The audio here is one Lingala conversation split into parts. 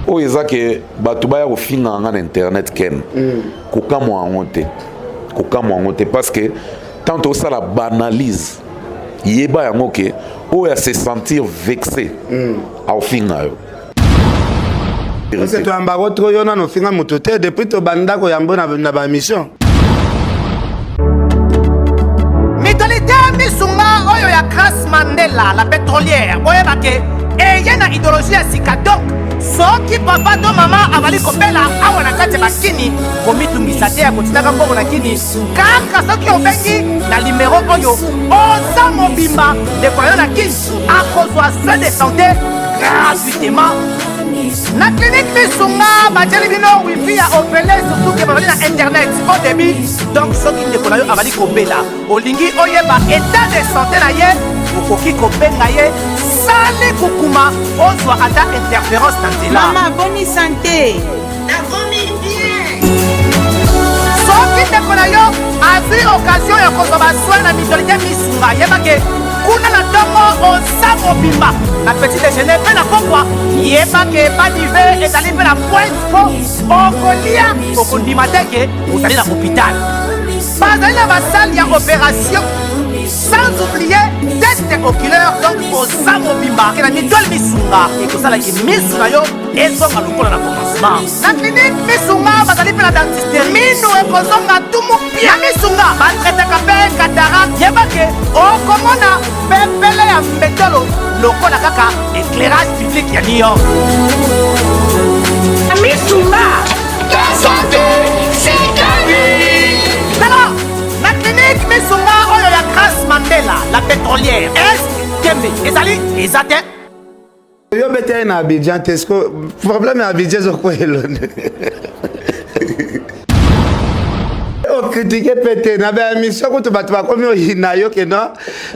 Oyo eza ke bato baya kofinga nga na internet ken kokamwa yango te, kokamwa yango te, parce que tant tosala baanalyse, yeba yango ke oyo ase sentir vexé aofinga yo. Parce que toyambako trop, yo nano ofinga moto te depuis tobanda koyambo na bamission. Mutualité Misunga oyo ya Grace Mandela la pétrolière, boyeba ke eye na idéologie ya sika. Donc soki papa to mama abali kobela awa na kati ya bakini, komitungisa te ya kotindaka mbongo na kini. Kaka soki obengi na limero oyo, oza mobimba, ndeko yo na kini akozwa soin de santé gratuitement na clinique Misunga. Batieli bino wifi ya ofele, surtout ke bazali na internet au débit. Donc soki ndeko na yo abali kobela, olingi oyeba état de santé na ye, okoki kobenga ye sali kukuma, ozwa ata interférence na nzela. Mama, boni santé? Nakomi bien. Soki ndeko na yo azwi occasion ya kozwa basoin na mutualité Misunga, yebake kuna na ntongo oza mobimba na petit déjeuner mpe na pokwa, yebake badive ezali mpe na pointe mpo okolia, okondima te ke ozali na hôpital. Bazali na basale ya opération, sans oublier test oculaire. Donc oza mobimba ke na mutuelle Misunga, ekosalaki misu na yo ezonga lokola na commencement. Na clinique Misunga bazali mpe na dentiste, minu ekozonga tumu pia. Na Misunga batraitaka mpe cataracte, yebake okomona pepele ya mbetolo lokola kaka éclairage public ya New York. Misunga, la santé, c'est la vie. Tala na clinique Misunga oyo ya Grace Mandela la pétrolière, est tembe ezali eza te. Yo beta ye na Abidjan te, ce problème ya Abidjan ezokwelo okritike mpe te na baémission kutu bato bakomi oyina yo ke non,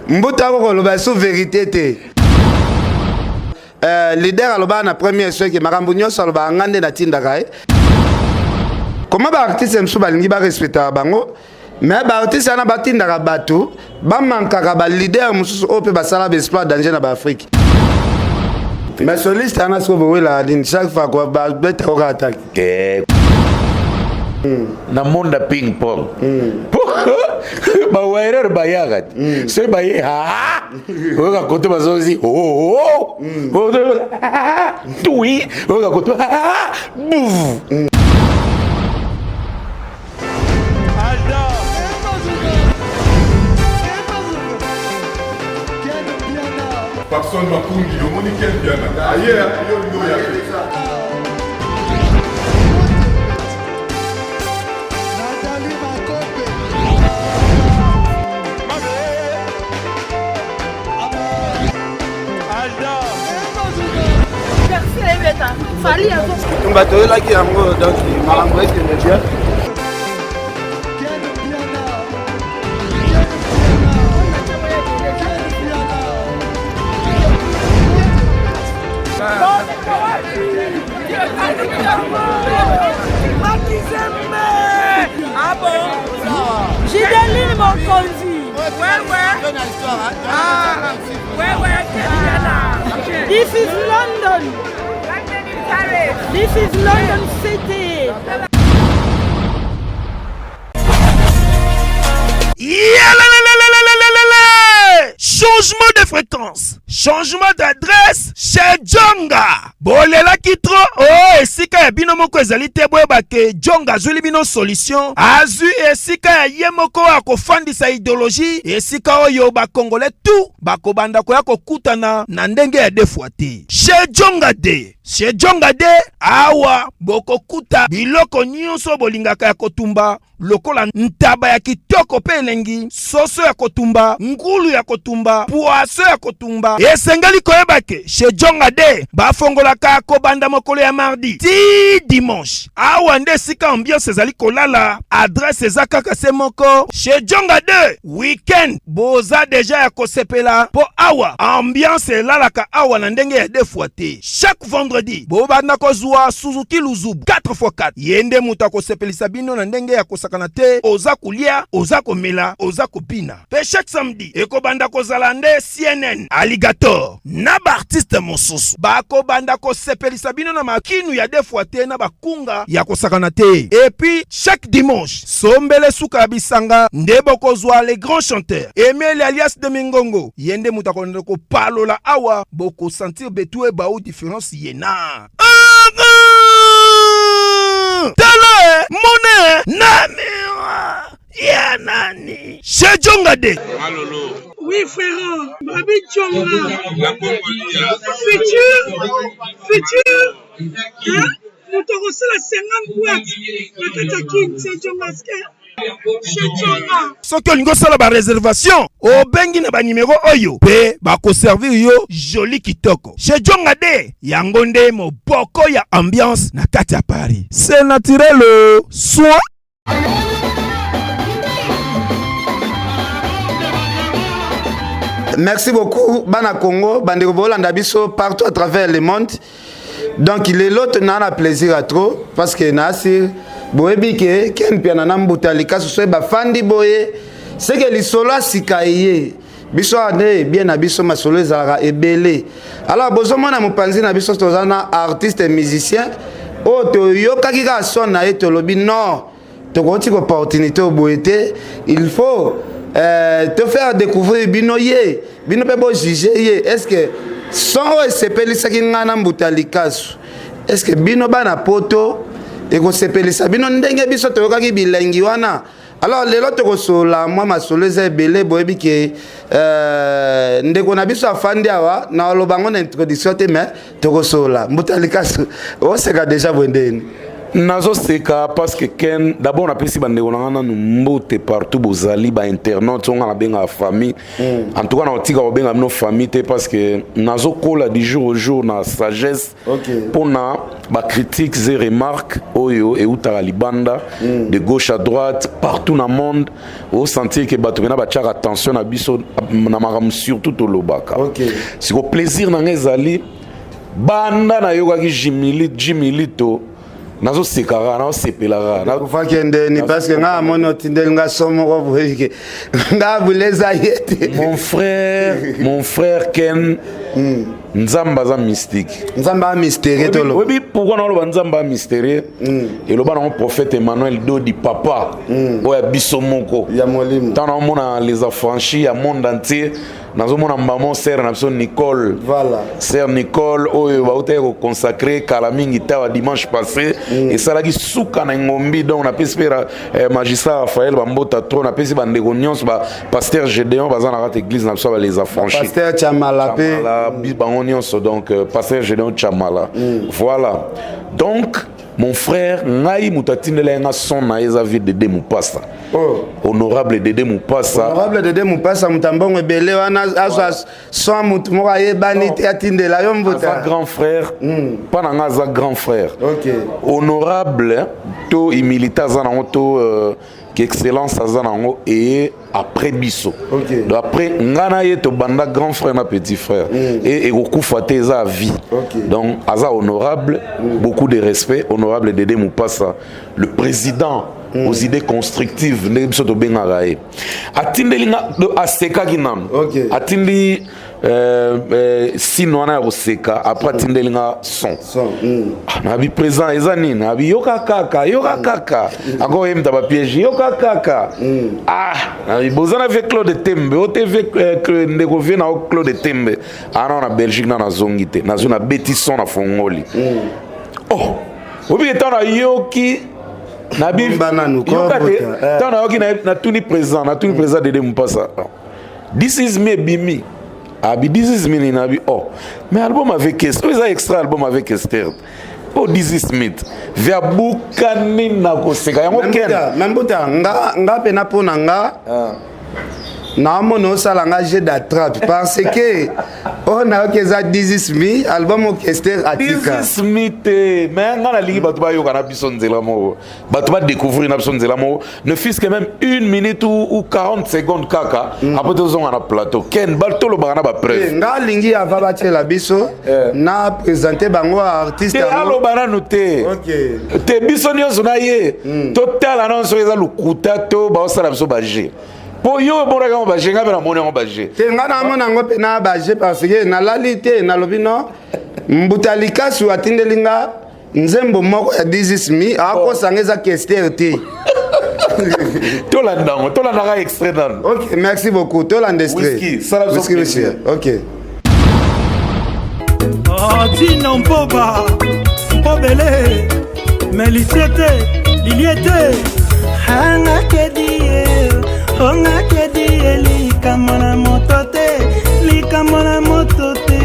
mbuta ako koloba sous vérité te. Leader alobaka na première soki makambo nyonso alobaka, nga nde natindaka ye. Koma baartiste mosusu balingi barespectaka bango, mais baartiste wana batindaka bato bamankaka baleader mosusu oyo mpe basala baexploit danger na baafrike. Mais soliste wana sikoyo bowelaka nini? Chaque fois babetaka kaka atake. Te, na monde ya ping pong po bawaereur bayaka te. Soki baye, oyoka kote bazozi tui, oyoka kote bouf. Papson Makungi, omoni Ken Piana aye yo yo ya te. Nathalie Makope. Tumba toyelaki yango, donc makambo ekende bien. Ken Piana. Ken Piana. Ken Piana. Ah bon? Gideline Mokonzi. This is London. This is London City. Yalalalalalalalala! Changement de fréquence, changement d'adresse chez Jonga. Bolelaki trop o oh, esika ya bino moko ezali te. Boyeba ke Jonga azwili bino solution, azwi esika ya ye moko akofandisa idéologie, esika oyo bakongolais tout bakobanda koya kokutana na ndenge ya deux fois te. Chez Jonga de, chez Jonga de, awa bokokuta biloko nyonso bolingaka ya kotumba, lokola ntaba ya kitoko mpe elengi, soso ya kotumba, ngulu ya kotumba, poisson ya kotumba. Esengeli koyeba ke chez Jonga de bafongolaka kobanda mokolo ya mardi ti dimanche. Awa nde esika ambiance ezali kolala. Adresse eza kaka se moko, chez Jonga 2. Weekend boza deja ya kosepela mpo awa ambiance elalaka awa na ndenge ya deux fois te. Chaque vendredi. vendredi bobanda kozwa Suzuki Luzubu 4x4. Ye nde moto akosepelisa bino na ndenge ya kosakana te, oza kolia, oza komela, oza kobina. Pe chaque samedi ekobanda kozala nde CNN, Alligator na ba artistes mosusu bakobanda kosepelisa bino na makinu ya deux fois te na bakunga ya kosakana te. Et puis chaque dimanche sombele suka ya bisanga nde bokozwa les grands chanteurs Emile alias de Mingongo, ye nde moto akolanda kopalola awa, bokosentir betu ebau différence ye na tala mone na miroir ya nani chez Djonga de Malolo. Oui frère, Babi Djonga. Futur, futur, hein? Moto akosala 50 boîte na kati ya Kin, c'est Djonga ske. Chez Djonga. Soki olingi osala ba reservation, obengi na ba numero oyo mpe bakoservir yo joli kitoko. Chez Djonga de yango nde moboko ya ambiance na kati ya Paris. C'est naturel soin. Merci beaucoup bana Congo, bandeko bolanda biso partout à travers le monde. Donc lelo tona na plaisir à trop parce que na asir boyebi ke Ken Mpiana na Mbuta Likasu soki bafandi boye c'est que lisolo ya sika eye biso awa nde bien na biso masolo ezalaka ebele. Alors bozomona mopanzi na biso toza na artiste musicien oyo toyokaki kaka son na ye tolobi non, tokoki tika opportunité oyo boye te, il faut te faire découvrir bino ye, bino mpe bojuge ye. Est-ce que son oyo esepelisaki ngai na Mbuta Likasu, est-ce que bino bana poto ekosepelisa bino ndenge biso toyokaki bilengi wana? Alors lelo tokosola mwa masolo eza ebele. Boyebi ke ndeko na biso afandi awa, na oloba yango na introduction te, mais tokosola. Mbuta Likasu, oseka déjà boye ndeni? Nazoseka parce que Ken, d'abord napesi bandeko na nga nanu mbote partout bozali, bainternaute oyo nga nabengaka famille. En tout cas nakotika kobenga bino famille te parce que nazokola du jour au jour na sagesse mpona bacritiques et remarques oyo eutaka libanda, de gauche à droite, partout na monde. Osentir ke bato mpena batiaka attention na biso na makambo surtout tolobaka. Siko plaisir na nga ezali banda nayokaki Jimilito, nazosekaka, nazosepelaka. Kufaki ndeni? Parce que nga amoni otindeli nga so moko boye ke nga abuleza ye te. Mon frère, mon frère Ken, Nzambe aza mystique. Nzambe aza mystérieux tolo. Oyebi pourquoi naoloba Nzambe aza mystérieux? Eloba nango prophète Emmanuel Dodi, papa oyo ya biso moko ya molimo. Ntango naomona les affranchis ya monde entier, nazomona mbamo sœur na biso Nicole. Sœur Nicole oyo bautaki koconsacrer kala mingi tawa dimanche passé, esalaki suka na ngombi. Donc napesi mpe magistrat Raphaël bambota trop, napesi bandeko nyonso, bapasteur Gédéon baza na kati église na biso ba les affranchis. Pasteur Chamala mpe. Chamala, bango nyonso. Donc pasteur Gédéon Chamala, voilà. Donc mon frère, ngai moto atindela ye nga son na ye eza vie Dede Mopasa. Oh. Honorable Dede Mopasa. Honorable Dede Mopasa, moto ya mbongo ebele wana, azwa son motu moko ayebani te, atindela yo aza mbuta. Grand frère mpa na nga, aza grand frère. Honorable to humilité aza nango to excellence aza nango eye après biso. Donc après nga na ye tobanda grand frère na petit frère e ekokufa te, eza à vie. Donc aza honorable, beaucoup de respect, honorable Dede Mopasa, le président aux idées constructives ndenge biso tobengaka ye. Atindeli nga asekaki nanu. Atindi sino wana ya koseka, après atindeli nga son. Son. Ah, nabi présent eza nini? Nabi yoka kaka, yoka kaka, encore ye mutu bapiège, yoka kaka. Ah, nabi boza na vie Claude Tembe o te vie ndeko vie na o Claude Tembe ana na Belgique na nazongi te, nazwi nabeti son na fongoli. Oh, obiki ntango nayoki nabi Bomba nanu, yoka te. kombuta, eh. Ntango nayoki natuni président, natuni président Dede Mopasa: "This is me ebimi." Abi: "This is me nini?" Abi: "Oh, mais album avec Esther oyo eza extra, album avec Esther oyo This is Smith." Ve abukani na koseka yango Ken. Me mbuta, nga mpena mpo na nga naomona osala nga jeu d'attrape parce que Oyo nayoki eza 18 mi album orchestre atika. 18 mi te, mais nga nalingi bato bayoka na biso nzela moko, bato badécouvrir na biso nzela moko, ne fût-ce que même une minute ou 40 secondes kaka. Après tozonga na plateau. Ken, tolobaka na bapreuve. Nga alingi ava batiela biso na présente bango artiste. Te, aloba nanu te. Te, biso nyonso na ye totala nano soki eza lokuta to baosala biso baje, mpo yo omonaka yango baje, nga mpe namoni yango baje. Te, nga namona yango mpe na baje, parce que nalali te, nalobi no Mbuta Likasu atindeli nga nzembo moko ya 18 mi, akosanga eza Kester te. Tolanda yango, tolandaka extrait nano. Ok, merci beaucoup, tolanda extrait. Whisky, sala biso Whisky, whisky. Plaisir. Ok. Dino Mpoba Mpobele Melisie te, Lilie te, angakedi ye, ongakedi ye, likambo na moto te, likambo na moto te.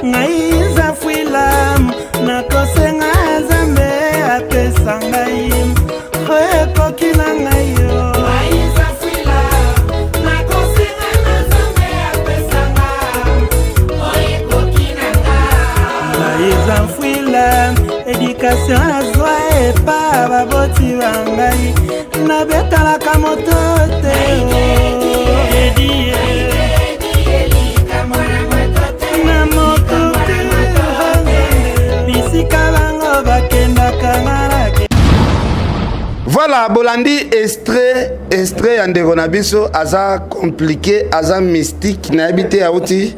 Ngai nzafwila, nakosenga Nzambe apesa ngai oyo ekoki na ngai yo. Ngai eza mfwila, éducation nazwa epa baboti ba ngai, nabetalaka moto te. Na moto te, bisika bango bakendaka, nga nake. Voilà, bolandi extrait, extrait ya ndeko na biso. Aza compliqué, aza mystique, nayebi te auti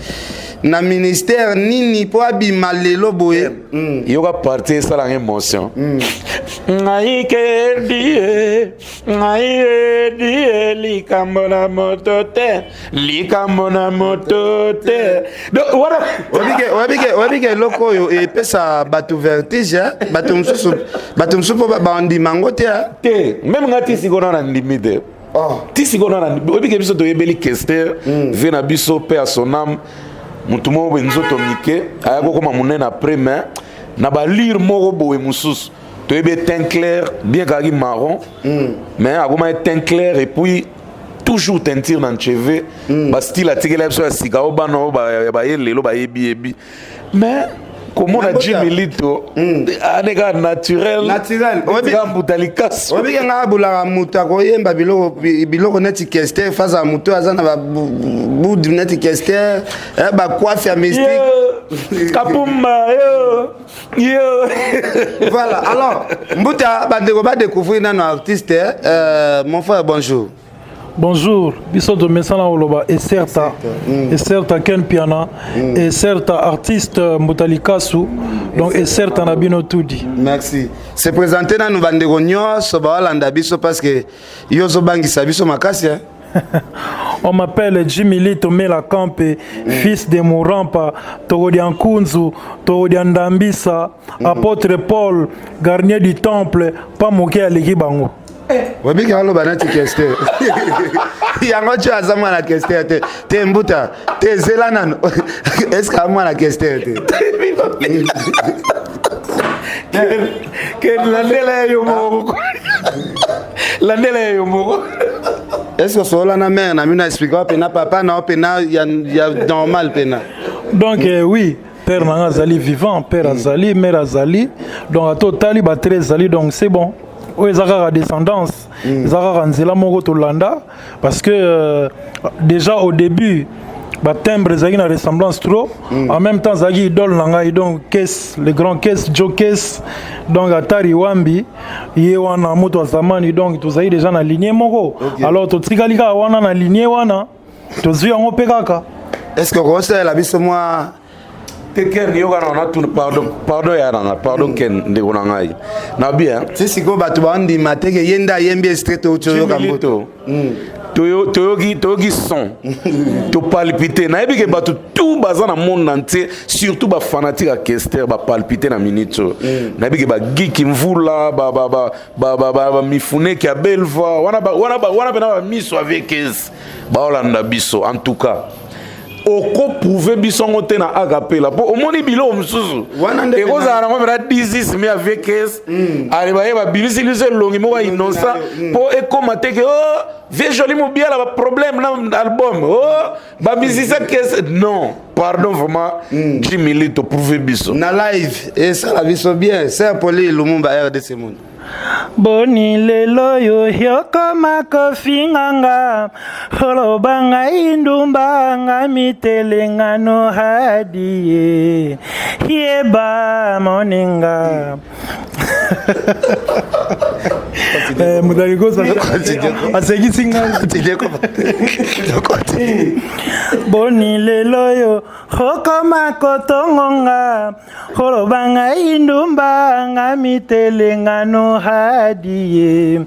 na ministère nini mpo abima lelo boye. Yoka partie esalanga émotion: ngai kedi ye, ngai edi ye, likambo na moto te, likambo na moto te. Donc wana Oyebike eloko oyo epesa bato vertige, eh? Bato mosusu mpo bandima yango te, eh? Te, même nga ti sikoyo na ndimi te. Oh. Ti sikoyo na oyebike biso toyebeli Kester ve na biso mpe ya son âme, motu moko boye nzoto mike, aya kokoma monene après, mais na balire moko boye mosusu toyebi teint clair, bien kaki marron, mais akoma teint clair et puis toujours teinture na cheveux, bastyle atikela biso ya sika oyo bana oyo baye lelo bayebi yebi. Mais komona Jimmy Lito ane kaka naturel. Naturel. Kaka Mbuta Likaso. Oyebike nga abulaka moto akoyemba biloko neti Kester, face ya moto aza na babudu neti Kester, bacoiffe ya mystique. Kapumba yo yo. Voilà, alors Mbuta, bandeko badécouvrir nano artiste. Mon frère, bonjour. Bonjour, biso tomesana koloba ecerta, ecerta Ken Piana, ecerta artiste Mbuta Likasu, donc ecerta na bino tudi. Merci. Se présenter nanu, bandeko nyonso baolanda biso, parce que yo ozobangisa biso makasi, eh? On m'appelle Jimmy Lito Mela Kampe, fils de Mourampa, Torodia Nkunzu, Torodia Ndambisa, apôtre Paul, gardien du temple, pa moke aleki bango. Obiki aloba neti Kester, yango tio aza mwana Kester te. Te, Mbuta, te, zela nano, est-ce que mwana Kester te? Ken, landela ya yo moko, landela ya yo moko. Est-ce que osolola na mare na mino, explique mpena papa na yo mpena ya normal mpena? Donc oui, père nanga azali vivant, père azali, mère azali, donc ata otali batre ezali, donc c'est bon. Oyo eza kaka descendance, eza kaka nzela moko tolanda, parce que déjà au début batimbre ezalaki na ressemblance trop. En même temps azalaki idole na ngai, donc Kes, le grand Kes, Joe Kes, donc Atari Wambi ye wana moto ya zamani, donc tozalaki déjà na lignée moko. Alors totikali kaka wana na lignée wana, tozwi yango mpe kaka. Est ce que okosalela biso mwa Te, Ken, yoka na natuna, pardon, pardon ya nanga, pardon Ken, ndeko na ngai na bien. Ti sikoyo bato baondima te ke ye nde ayembi extrait touti oyoka, Mbuta. Toyoki son, topalpite, nayebi ke bato tout baza na monde entier, surtout bafanatique ya Kester, bapalpite na minute oyo. Nayebi ke bagiki mvula, bamifuneki ya Belva wana, wana mpena bamiso avec baolanda biso. En tout cas Okoprouve biso yango te na acapella, mpo omoni biloko mosusu ekozala nango mpena 16 mi avekes. Ale baye babimisi biso elongi moko ya innocent mpo ekóma te ke oh, vieux Joli Mobiala, baproblème na album, oh, bamusicien kese. Non, pardon, vraiment, Jimili, toprouve biso na live, esala biso bien. Sœur Poli Lumumba, RDC Monde. Boni lelo yo yokoma kofinganga, oloba ngai ndumba, nga mitelengano hadi ye yeba moninga. Moto alikosa asekisi ngai. Boni lelo yo okoma kotongonga, oloba ngai ndumba, nga mitelengano hadi ye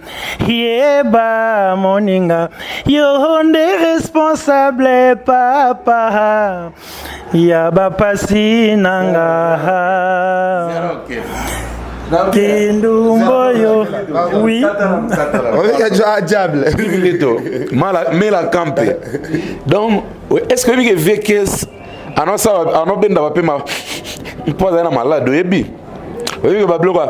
yeba moninga. Yo nde responsable, papa ya bapasi na nga, kindumba oyo, oui. Diable. Mela kampe. Donc est ce que oyebi ke vks anosala, anobenda bapema mpo azali na malade? Oyebi ke babiloko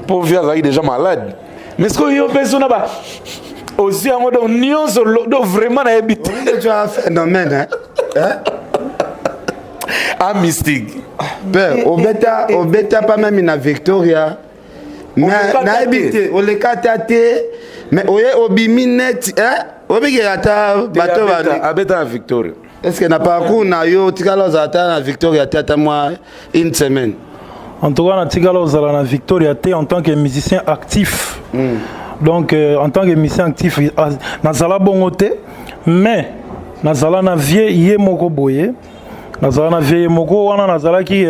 mpo vieux azalaki déjà malade, mais ce que yo mpe so na ba ozwi yango, donc nyonso, donc vraiment nayebi te. Tu as un phénomène, hein? A mystique. Père, obeta, obeta pas même na Victoria, mais nayebi te, oleka ta te, mais oye obimi net, obiki ata bato. Abeta na Victoria. Est ce que na parcours na yo otikala ozala ata na Victoria te, ata mwa une semaine? En tout cas, natikala ozala na Victoria te en tant que musicien actif. Donc en tant que musicien actif, nazala bongo te, mais nazala na vieux ye moko boye, nazala na vieux ye moko wana, nazalaki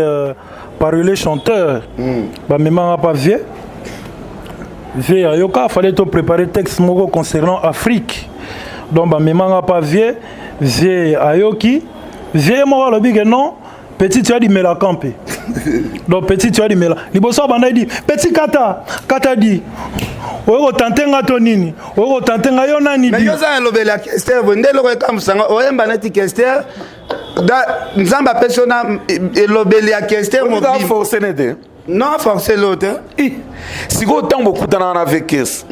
parolier chanteur. Bamemanga pa vieux, vieux ayoka, fallait to préparer texte moko concernant Afrique. Donc bamemanga pa vieux, vieux ayoki, vieux moko alobi ke non, petit, tu as dit mela kampe. Donc petit, tu as dit mela. Liboso abanda di petit, kata kata di oyo kotante nga to nini, oyo kotante nga yo nani? Di yo oza elobeli ya Kester boye nde eloko ekambwisanga. Oyemba neti Kester, Nzambe apesi yo na elobeli ya Kester. Force nete. Non, force lo te. Sikoyo ntango bokutanaka na vekes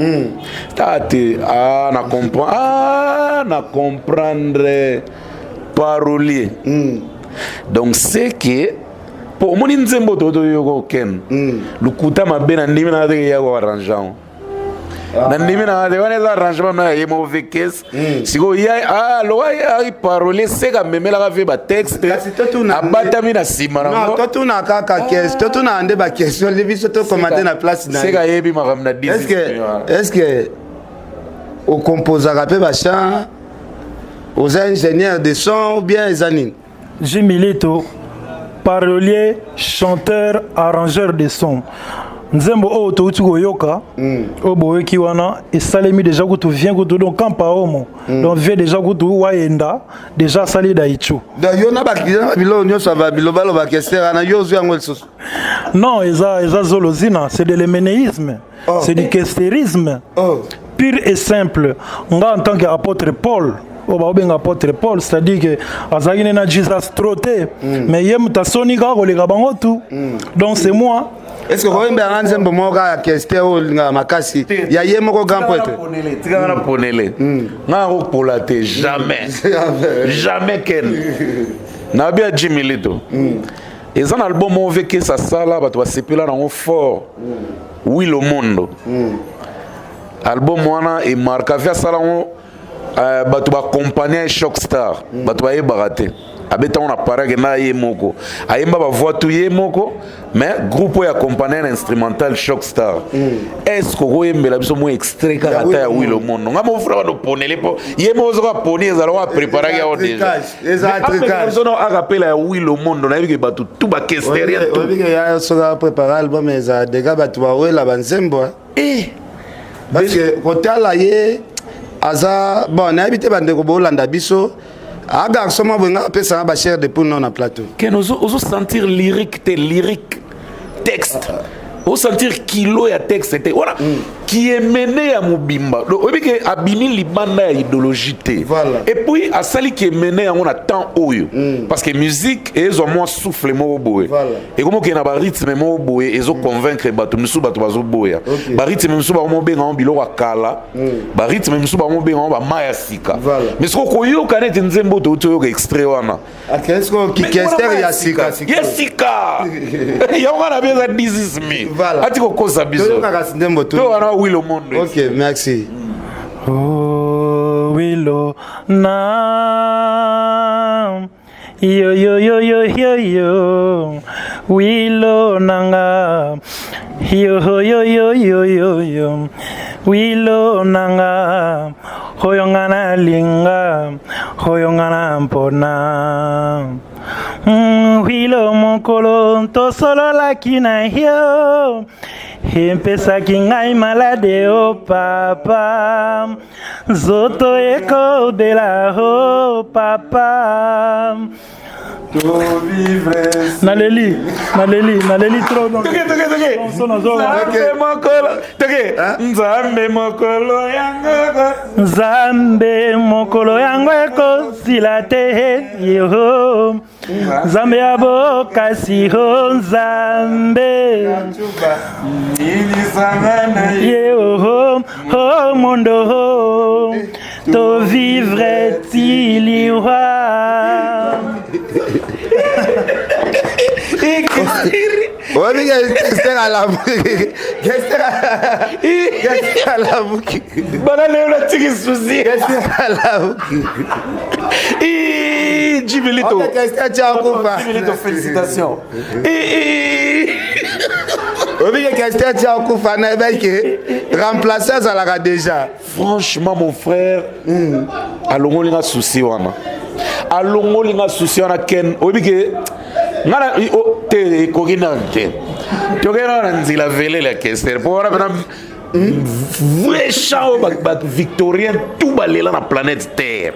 ta te, ah, na comprendre, ah, na comprendre parolier. Donc c'est que po omoni nzembo to toyoka okende lokuta mabe na ndimi na teke ya koarrange yango na ndimi na te wana eza arrangement na ye moko vekes. Sikoyo ye loka ai parolier, seka amemelaka ve batexte, abatami na nsima nango. Totuna kaka, totuna nde baquestion li biso tokoma te na place na seka ayebi makambo na. Est ce que okomposaka mpe bachant, oza ingénieur de son ou bien eza nini? Jimilito, parolier, chanteur, arrangeur de son. Nzembo oyo touti koyoka, oyo boyoki wana, esalemi déjà kutu vieux kutu, donc kampa omo. Donc vieux déjà kutu wayenda déjà asali daichu. Donc yo na babiloko nyonso ya bilobaloba Kester wana, yo ozwi yango lisusu? Non, eza zolozina, c'est de l'eménéisme. Oh. C'est du kestérisme pur et simple. Nga en tant qu'apôtre Paul, oyo baobenga apôtre Paul, c'est-à-dire que azalaki ne na Jesus trop te, mais ye moto asoni kaka koleka bango tout. Donc c'est moi. Est ce que koyembelanga nzembo moko kaka ya Kester oyo olingaka makasi, ya ye moko grand prêtre? Tikanga na ponele nga nakopola te, jamais, jamais. Ken nayebi ya Jimilito, eza na album moko vekesa asala, bato basepela nango fort, Wilo Mondo. Album wana emarka vi asala yango, bato bakompagnie ya Choc Star, bato bayebaka te. Abetango na parake na ye moko, ayemba bavoix tu ye moko, mais groupe oyo accompagne na instrumental Choc Star. Est ce kokoyembela biso mo extrait kaka ata ya Wilo Mondo? Nga mofuna bano ponele mpo ye moko soki aponi ezala oyo apreparaki yango déjà. Biso na acapella ya Wilo Mondo, nayebi ke bato tu bakesterien. Tout soki aprépare album, ezala dega bato bawela banzembo, parce que kotala ye aza bon. Nayebi te, bandeko bolanda biso, a garçon mwa boye nga apesanga bachair de poule no na plateau. Ken, ozosentir lyrique te, lyrique, texte, osentir kilo ya texte te wana. Kiemene ya mobimba. Donc oyebi ke abimi libanda ya idéologie te. Voilà. Et puis asali kiemene yango na temps oyo. Parce que musique ezwa mwa souffle moko boye. Voilà. Ekomi okende na barythme moko boye ezoconvaincre bato misusu, bato bazoboya. Barythme misusu bakomobenga yango biloko ya kala. Barythme misusu bakomobenga yango bama ya sika. Voilà. Mais soki okoyoka neti nzembo touti oyoka extrait wana. Akesko kikester ya sika sika. Ya sika. Yango wana mpe eza 16000. Voilà. Ati kokosa biso. Toyokaka nzembo to. To wana Wilo Mondo. Ok, merci. Oh, Willow na yo yo yo yo yo yo Willow nanga yo yo yo yo yo yo Willow nanga oyo nga nalinga oyo nga na mpona. Wilo mokolo tosololaki na yo empesaki ngai malade o papa, nzoto ekobela o papa. Naleli, naleli, naleli trop donc. Toke, toke, toke. Chanson nazoka. Nzambe mokolo, toke. Nzambe mokolo yango. Nzambe mokolo yango ekosila te yo Nzambe ya bokasi o Nzambe ye o o mondo o to vivre ti liwa. Oyebi ke Kester alamuki. Kester Kester alamuki. Bana lelo natiki susi. Kester alamuki. Ih, Jibilito. Ok, Kester tia akufa. Jibilito, félicitations. Ih, Oyebi ke Kester tia akufa na yebi ke remplacer azalaka déjà. Franchement, mon frère, alongoli nga souci wana. Alongoli nga souci wana Ken. Oyebi ke nga na o, te ekoki nanu te. Toke nanu na nzela velele ya Kester. Po wana pena vrai chant oyo ba victorien tout balela na planète Terre.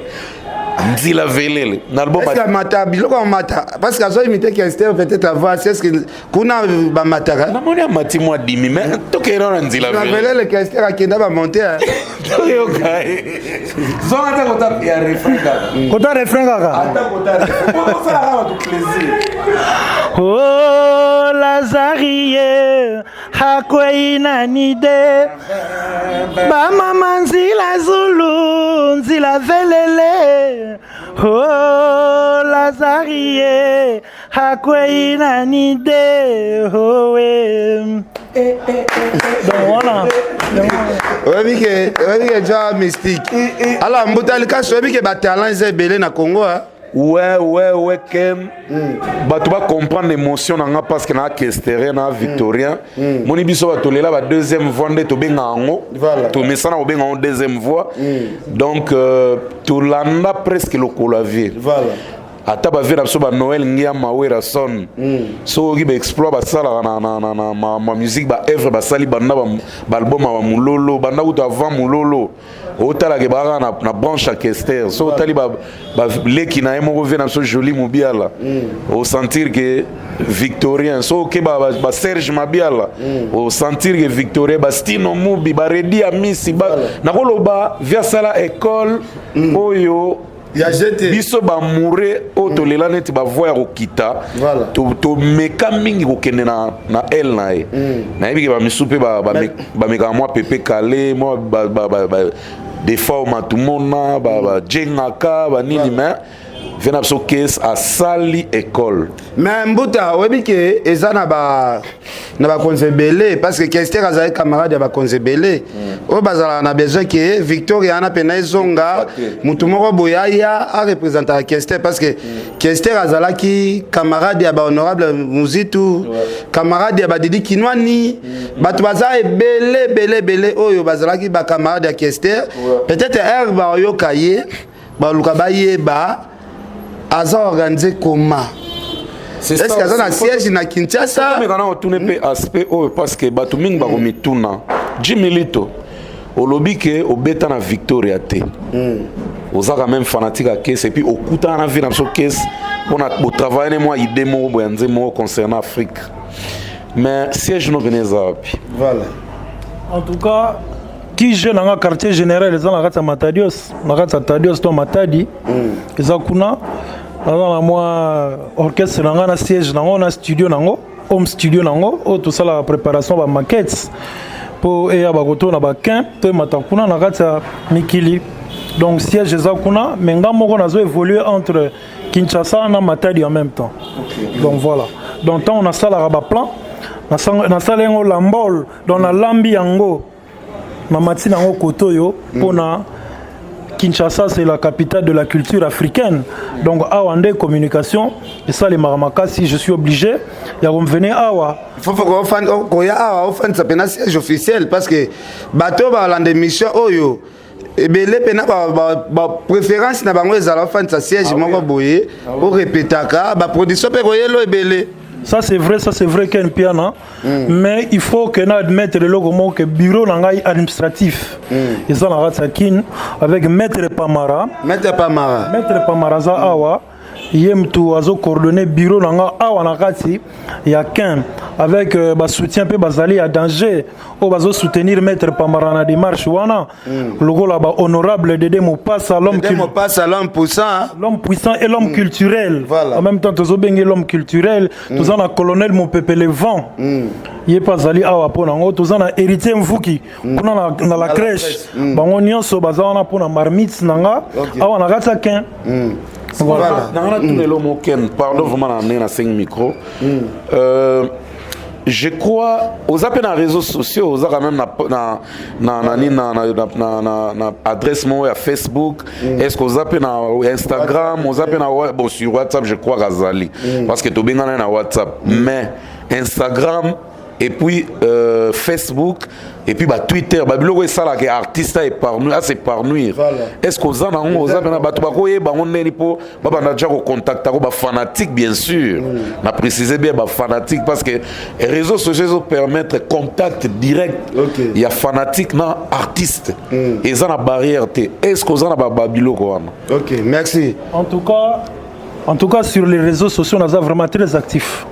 Nzila velele na album Est-ce que amata biloko amata parce que azo imiter Kester peut-être avoir c'est ce que kuna bamataka. Namoni amati mwa dimi mais tokende nanu na nzela Na velele. velele Kester akenda ba monter. Toyoka ye. Zonga ata kota ya refrain kaka. Kota refrain kaka. Ata kota refrain. Po osalaka bato plaisir. Oh Lazarie akwei na nide bamama nzila zulu nzila velele. Oh Lazarie akwei na nide owe. Donc voilà. Oyebi ke oyebi ke ja mystique. Alors mbuta likasi oyebi ke ba talent eza ebele na Congo hein. Ouais, Ken. Bato ba comprendre émotion na nga parce que na kesterien na victorien. Moni biso bato lela ba deuxième voix nde tobenga yango. Voilà. Tomesana kobenga yango deuxième voix. Donc tolanda presque lokolo ya vie. Voilà. Ata bavie na biso ba Noël Ngia Mawera Son. Soki ba exploit basalaka na na na na ma, ma musique ba œuvre basali banda ba, ba album ya ba Mulolo, banda kutu avant Mulolo. Otalaka ebaka na, na branche ya Kester. So otali ba, ba leki na ye moko vie na biso Jolie Mubiala. Osentir que victorien. So oke ba, ba, ba Serge Mabiala. Osentir que victorien ba Stino Mubi, ba Redi Amisi, ba nakoloba via sala école oyo Ya GT. biso bamoure oyo tolela neti bavoi ya kokita. Voilà. Tomeka mingi kokende na, na ele na ye. Nayebi ke bamisu mpe bamekaka mwa pepe kale mwa des fois matumona bajengaka banini mais vie na biso kese asali école. Mais mbuta oyebi ke eza na ba na bakonzi ebele parce que Kester azali camarade ya bakonzi ebele oyo bazalaka na besoin ke Victoria wana mpena ezonga motu moko boye aya arepresentaka Kester parce que Kester azalaki camarade ya bahonorable Muzitu, camarade ya badidi Kinwani, bato baza ebele ebele ebele oyo bazalaki bacamarade ya Kester. Peut-être heure baoyoka ye baluka bayeba aza organisé comment. C'est Est-ce ça qu'aza na aussi. siège na Kinshasa? Tomeka na otune mpe aspect oyo parce que bato mingi bakomituna. Jimmy Lito olobi ke obeta na Victoria te, oza quand même fanatique ya kese et puis okutana na vie na biso kese mpona botravaille ne mwa idée moko boye ya nzembo moko concernant Afrique, mais siège no pene eza wapi? Voilà. En tout cas, QG na nga, quartier général, eza na kati ya Matadios, na kati ya Tadios to Matadi. Eza kuna, naza na mwa orchestre na nga, na siège nango, na studio nango, home studio nango oyo tosalaka préparation bamaquettes mpo eya bakoto na bakin to emata kuna na kati ya mikili. Donc siège eza kuna, mais nga moko nazo évoluer entre Kinshasa na Matadi en même temps. Donc voilà, donc ntango nasalaka baplan, nasala yango lambol, donc nalambi yango, namati nango kote oyo mpona Kinshasa, c'est la capitale de la culture africaine. Donc awa nde communication esalemaka makasi. Je suis obligé ya komvene awa. Faut koya awa, ofandisa mpena siège officiel, parce que bato oyo balanda émission oyo ebele mpena, bapréférence na bango ezala ofandisa siège moko boye, orepetaka baproduction mpe koyelo ebele. Ça c'est vrai, ça c'est vrai, Ken Piana. Mais il faut que na admettre eloko moko ke bureau na ngai administratif eza na kati ya Kin avec maître Pamara. Maître Pamara. Maître Pamara aza awa, ye mutu azocoordonne bureau na nga awa na kati ya Kin, avec basoutien mpe bazali ya danger oyo bazosoutenir maître Pamara na démarche wana, lokola bahonorable Dede Mopasa, l'homme Dede Mopasa, l'homme puissant. L'homme puissant et l'homme culturel. Voilà. En même temps tozobenge l'homme culturel. Toza na colonel Mopepele Vent, ye mpe azali awa mpo nango. Toza na héritier Mvuki kuna na la crèche. Bango nyonso baza wana mpo na marmite na nga awa na kati ya Kin. Voilà. Nanga natuna elo moken, pardon vraiment na ndenge nasengi micro. Je crois oza mpe na réseaux sociaux, oza quand même na nini, na adresse moko ya Facebook. Est ce que oza mpe na Instagram, oza mpe na bon, sur WhatsApp, je crois kazali, parce que tobengana na WhatsApp, mais Instagram et puis Facebook et puis batwitter, babiloko esalaka artiste aéparnouir, as'épanouir. Est ce que oza nango, oza mpena bato bakoyeba yango ndeni mpo babanda deja kocontactako bafanatique? Bien sûr, na préciser bien bafanatique, parce que réseaux sociaux ezopermettre contact direct ya fanatique na artiste, eza na barrière te. Est ce que oza na babiloko wana? Ok, merci. En tout cas, sur les réseaux sociaux, nous sommes vraiment très actifs.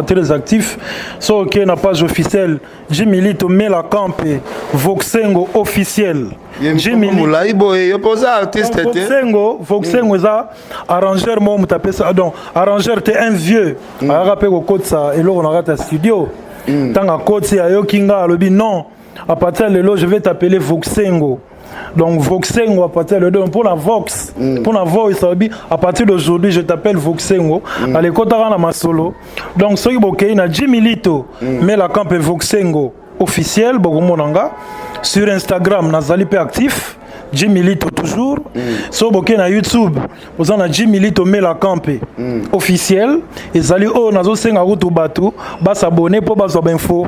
Très actifs. So, ok, na page officielle, Jimmy Lito Mela Campe, Voxengo officiel. Jimmy Molai boye, yo poza artiste te. Voxengo, Voxengo eza arrangeur mo mutapesa, donc arrangeur te, un vieux. Ayaka pe kokotisa eloko na kati ya studio. Ntango akoti, ayoki nga, alobi: "Non, à partir de lelo, je vais t'appeler Voxengo." Donc Voxengo à partir de donc pour la Vox, pour la voice, ça veut dire à partir d'aujourd'hui je t'appelle Voxengo. Allez kotaka na masolo. Donc soki bokei na Jimmy Lito, mais la campe Voxengo officiel, bokomona nga. Sur Instagram nazali pe actif. Jimmy Lito toujours. So bokei na YouTube, oza na Jimmy Lito Mela Campe officiel. Ezali oyo nazosenga kutu bato basabone mpo bazwa bainfo.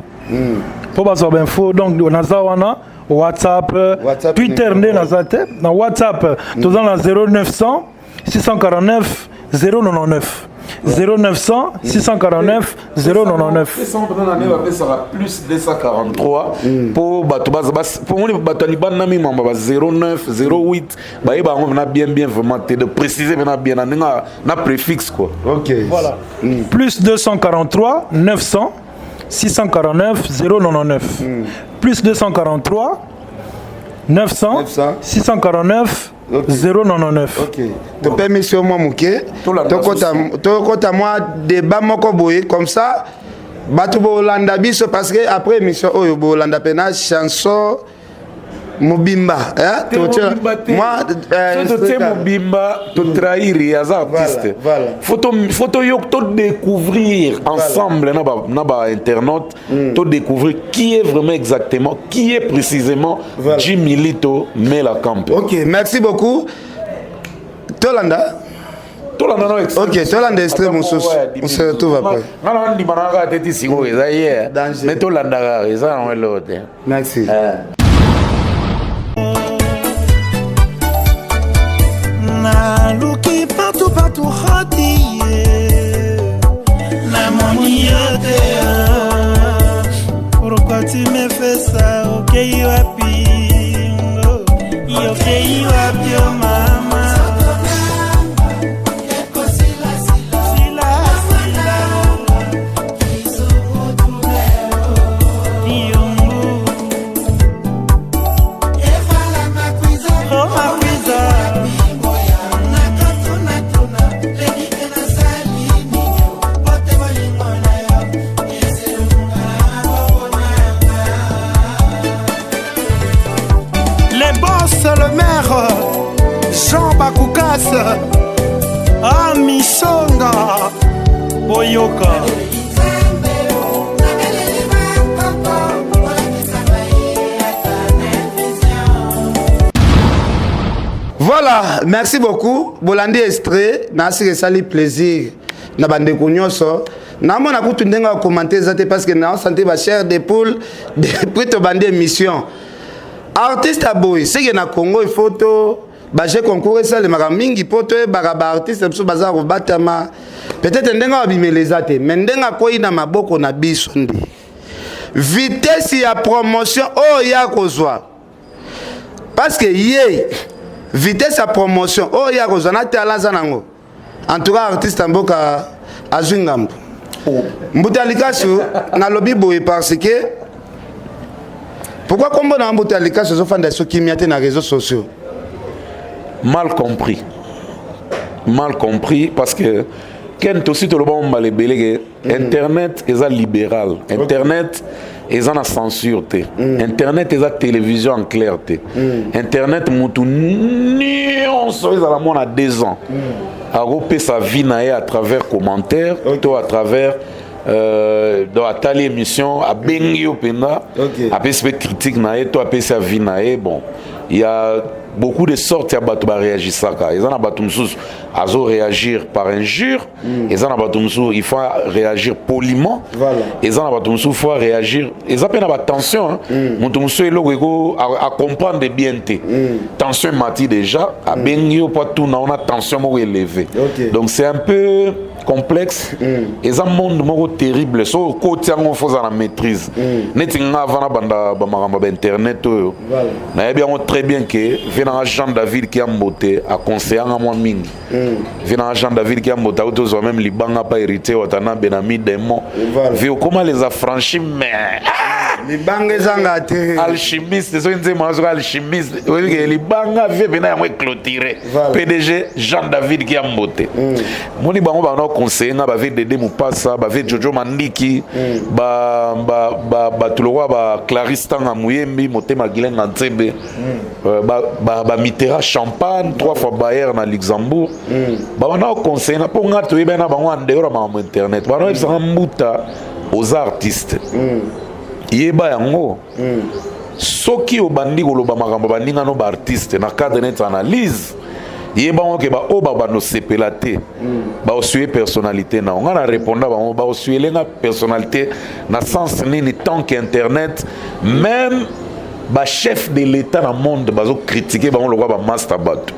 Mpo bazwa bainfo. Donc naza wana, WhatsApp, WhatsApp, Twitter nde naza te. Na WhatsApp toza na 0900 649 099, 0900 649 099. Nde bapesaka plus 243 mpo bato mpo moni bato ya libanda mimamba ba 09 08 bayeba yango mpena bien bien vraiment te, de préciser mpena bien na ndenge na préfixe quoi. Ok. Voilà. Plus 243 900 649 099. Plus 243 900 900 649 099. Ok, topemisi yo mwa moke. Tolanda. Tokota mwa débat moko boye, comme ça bato bolanda biso, parce que après émission oyo bolanda mpena chanson mobimba, eh? Mwa totie mobimba, totrahir ye, aza artiste. Faut todécouvrir ensemble na bainternaute, todécouvrir qui est vraiment exactement, qui est précisément Jimmy Lito Mela Campe. Ok, merci beaucoup. Tolanda. Tolanda no. Ok, tolanda extrait mosusu, on se retrouve après. Nga na ndima na kaka te, ti sikoyo eza ye. Danger. Mais tolanda kaka, eza nango eloko te. Merci. Naluki partout partout, hoti namoni yo te. Pourquoi tu me fais ça? Okei wapi? Okei wapi o mama? Sila, sila. Yongo. Ah, misonga boyoka. Voilà, merci beaucoup. Bolandi extrait, nasiki esali plaisir na bandeko nyonso. Namona kutu ndenge ya commenter eza te parce que na santé ba chair de poule depuis tobandi émission. Artiste aboyi, c'est que na Congo il faut to ba jeu concours esalemaka mingi mpo toyebaka ba artiste biso baza kobatama peut-être ndenge abimela eza te mais ndenge akwei na maboko na biso nde vitesse ya promotion oyo ya kozwa parce que ye vitesse ya promotion oyo ya kozwa na tala aza nango. En tout cas artiste ya mboka azwi ngambo. Mbuta Likasu nalobi boye parce que pourquoi kombo na Mbuta Likasu ezofanda so kimia te na réseaux sociaux? Mal compris. Mal compris parce que Ken tosi toloba mbala ebele ke internet eza libéral. Internet eza na censure te. Internet eza télévision en clair te. Internet mutu nyonso ezala mwana 2 ans akopesa vie na ye à travers commentaire to à travers donc atali émission abengi yo mpenza, apesi mpe critique na ye to apesi avis na ye. Bon, il y a beaucoup de sortes ya bato baréagisaka. Eza na bato mosusu azo réagir par injure, eza na bato mosusu il faut réagir poliment, eza na bato mosusu faut réagir, eza mpe na batension, hein. Moto mosusu eloko eko acomprendre bien te, tension emati déjà, abengi yo mpo atuna ona tension moko élevé. Donc c'est un peu complexe. Eza monde moko terrible, so okoti yango fo ozala na maîtrise. Neti nga avant na banda bamakambo ya bainternet oyo, nayebi yango très bien ke vie nanga Jean David Kiambote aconseillanga mwa mingi. Vie nanga Jean David Kiambote auti ozwa même libanga pa héritier Watanabe na mi démon vie okoma les affranchis, mais libanga ezanga te. Alchimiste, soki nzembo wana, soki alchimiste, oyebi ke libanga vie mpena yango eclôturé. PDG Jean David Kiambote, moni bango bana conseiller nga, bave Dede Mopasa, bave Jojo Mandiki, bato lokwa ba Clarisse Tanga Muyembi Motema Gilenga Nzembe, bamitera Champagne trois fois Bayer na Luxembourg, babanda koconseiller nga mpo nga toyebani na bango en dehors ya makambo internet. Bana oyebisanga: "Mbuta, oza artiste, yeba yango, soki obandi koloba makambo baninga no baartiste na cadre neti analyse, yeba ngo ke baoyo babanda osepela te, baosue personnalité na nga." Na réponda bango: "Baosuele nga personnalité na sens nini, tant que internet, même bachef de l'État na monde bazocritiquer bango lokwa bamaster bato?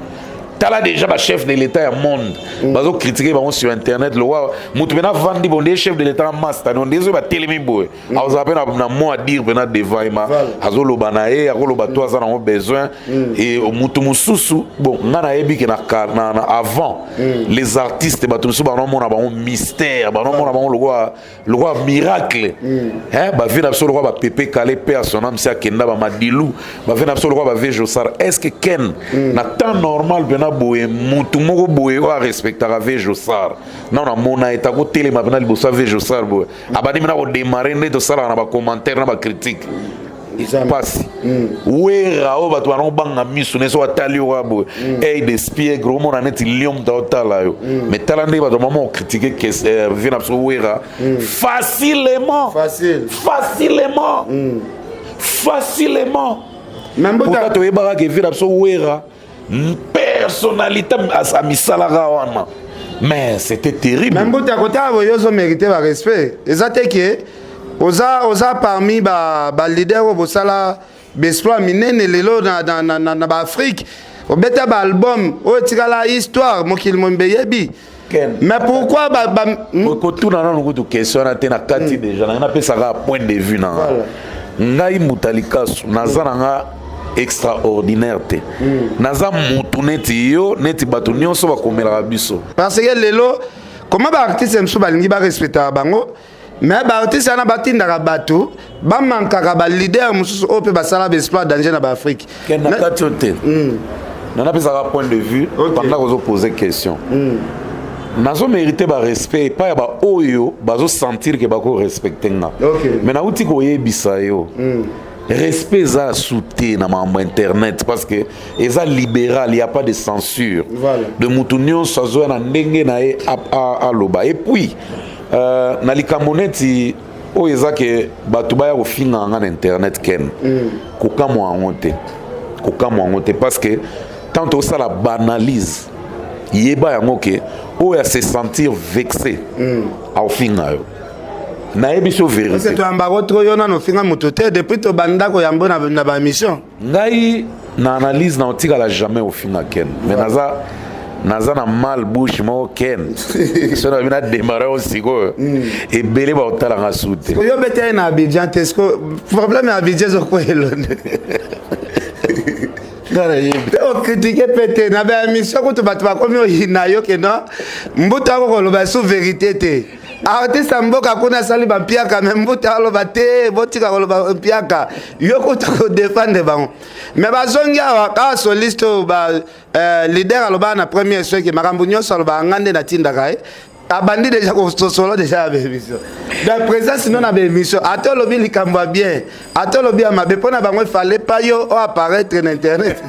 Tala déjà bachef de l'État ya monde, bazocritiquer bango sur internet lokwa motu mpena avandi bo nde chef de l'État na master no nde soki batelemi boye, azala mpe na mot à dire mpena devant ye, ma azoloba na ye, akoloba to aza nango besoin e motu mosusu." Bon, nga nayebi ke na avant les artistes, bato mosusu banomona bango mystère, banomona bango lokwa miracle, hein, bavie na biso lokwa bapepe kale pe ya son âme si akenda, bamadilu, bavie na biso lokwa bavie Josar. Est ce que Ken, na temps normal mpena boye, mutu moko boye oyo arespectaka vie Josar, na namona ye takotelema mpena liboso ya vie Josar boye, abandi mpena kodémarrer nde tosalaka na bacommentaire na bacritique pasi wera oyo bato banobanga miso ne so atali yo kaka boye, œil d'espiègre, omona neti lion moto aotala yo. Mais tala ndenge bato mama ocritiquer vie na biso Wera facilement. Facile. Facilement, facilement. Mais Mbuta- Pourtant toyebaka ke vie na biso Wera, personnalité amisalaka wana, mais c'était terrible. Mais Mbuta, kotala boye, ozomérite barespect. Eza te ke oza parmi baleader oyo bosala baexploit minene lelo na baafrike, obeta baalbum oyo etikala histoire, mokili mombe eyebi. Mais pourquoi ba? Kotuna nanu kutu question wana te. Na kati déjà nanga napesaka point de vue na nga. Ngai Mbuta Likasu, naza na nga extraordinaire te, naza mutu neti yo, neti bato nyonso bakomelaka biso. Parce que lelo comment baartiste mosusu balingi barespectaka bango, mais baartiste wana batindaka bato bamankaka baleader mosusu oyo mpe basala baexploit danger na baafrike. Ken, na kati oyo te, na napesaka point de vue pendant kozopose question. Nazomérite barespect epai ya baoyo bazosentir ke bakorespecte nga. Mais nauti koyebisa yo. Respect eza su te na makambo internet parce que eza libéral, y a pas de censure. Voilà. De mutu nyonso azoya na ndenge na ye aloba. Et puis na likambo neti oyo eza ke bato baya kofinga nga na internet, ken kokamwa yango te, kokamwa yango te, parce que tant tosala baanalyse, yeba yango ke oyo ase sentir vexé aofinga yo. Nayebi so vérité. Toyambako trop, yo nano ofinga moto te depuis tobanda koyambo na bamission. Ngai na analyse na otikala jamais ofinga, ken, mais naza na mal bouche moko, ken. So na bina démarre oyo sikoyo, ebele baotalanga su te. Yo bete ye na Abidjan te, siko problème ya Abidjan ezokwelo Nga nayebi. Te, okritike mpe te na baémission kutu bato bakomi oyina yo keno mbuta ako koloba su vérité te. Artiste ya mboka kuna asali bampiaka, me mbuta aloba te, botika koloba mpiaka. Yo kutu kodefendre bango, me bazongi awa kaka soliste oyo ba leader alobaka na première soki makambo nyonso alobaka nga nde natindaka ye. Abandi déjà kososolo déjà ya baémission, donc présence no na baémission, ata olobi likambo ya bien, ata olobi ya mabe, mpo na bango efale pa yo o apparaître na internet.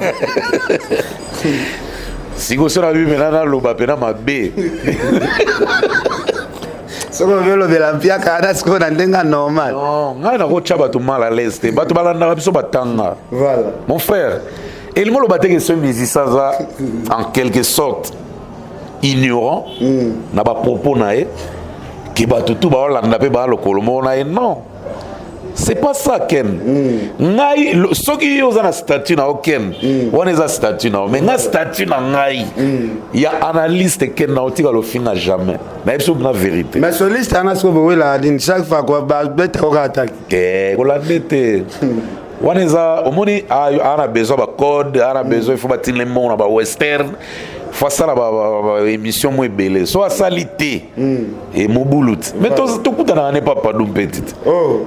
Sikoyo so nabi mena naloba mpena mabe. Soki obi olobela mpiaka wana sikoyo na ndenge ya normal. Non, ngai nakotya bato mal à l'aise te. Bato balandaka biso batanga. Voilà. Mon frère, elingi oloba te ke ce musicien aza en quelque sorte ignorant na bapropos na ye, ke bato tu baolanda mpe baa lokolo moko na ye. Non, c'est pas ça, ken. Ngai soki yo oza na statut na yo, ken, wana eza statut na yo, mais ngai statut na ngai ya analyste, ken, na otika lofinga jamais. Nayebi so na vérité. Mais soliste wana sikoyo bowelaka nini? Chaque fois babeta koka ataki. Te, kolande te. Wana eza omoni aa na besoin bacode, aa na besoin, il faut batindela mbongo na bawestern, faut asala baémission mo ebele. So asali te, emobulu te. Mais tokutanaka ne papa du mpe ti te.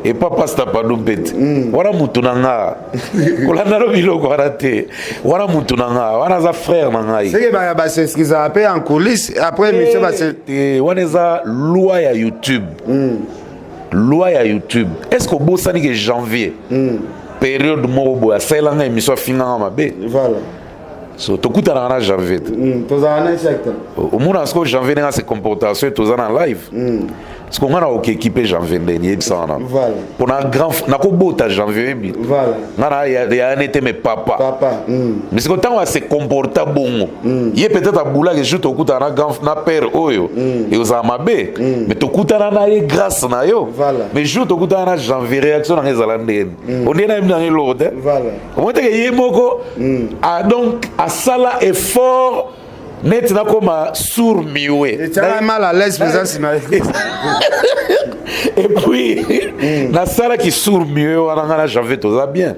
Epa pasta padu mpe te. Wana mutu na nga, kolanda no biloko wana te. Wana mutu na nga, wana aza frère na ngai. Seke basexcusaka mpe en coulisse après émission base. Te, wana eza loi ya YouTube, loi ya YouTube. Est ce que obosani ke janvier, période moko boye, asalelanga émission, afinganga mabe? Voilà. So tokutanaka na janvier te. Tozala na chaque temps. Omona sikoyo janvier ndenge ase comportation, toza na live. Siko nga na okekipe janvier ndeni yebisaka na Voilà. mpona grand nakobota janvier, oyebi. Voilà. Nga na ya nete me papa. Papa. Mais siko ntango ase comporta bongo, ye peut-être abulaki jour tokutana na grand na père oyo ekozala mabe, mais tokutana na ye grâce na yo. Voilà. Mais jour tokutana na janvier, réaction nanga ezala ndeni? Ondie nayebi nanga eloko te. Voilà. Omoni teke ye moko donc asala effort neti nakoma sourd muet. Etiaka mal à l'aise présence na ye. Et puis nasalaki sourd muet wana. Nga na janvier toza bien.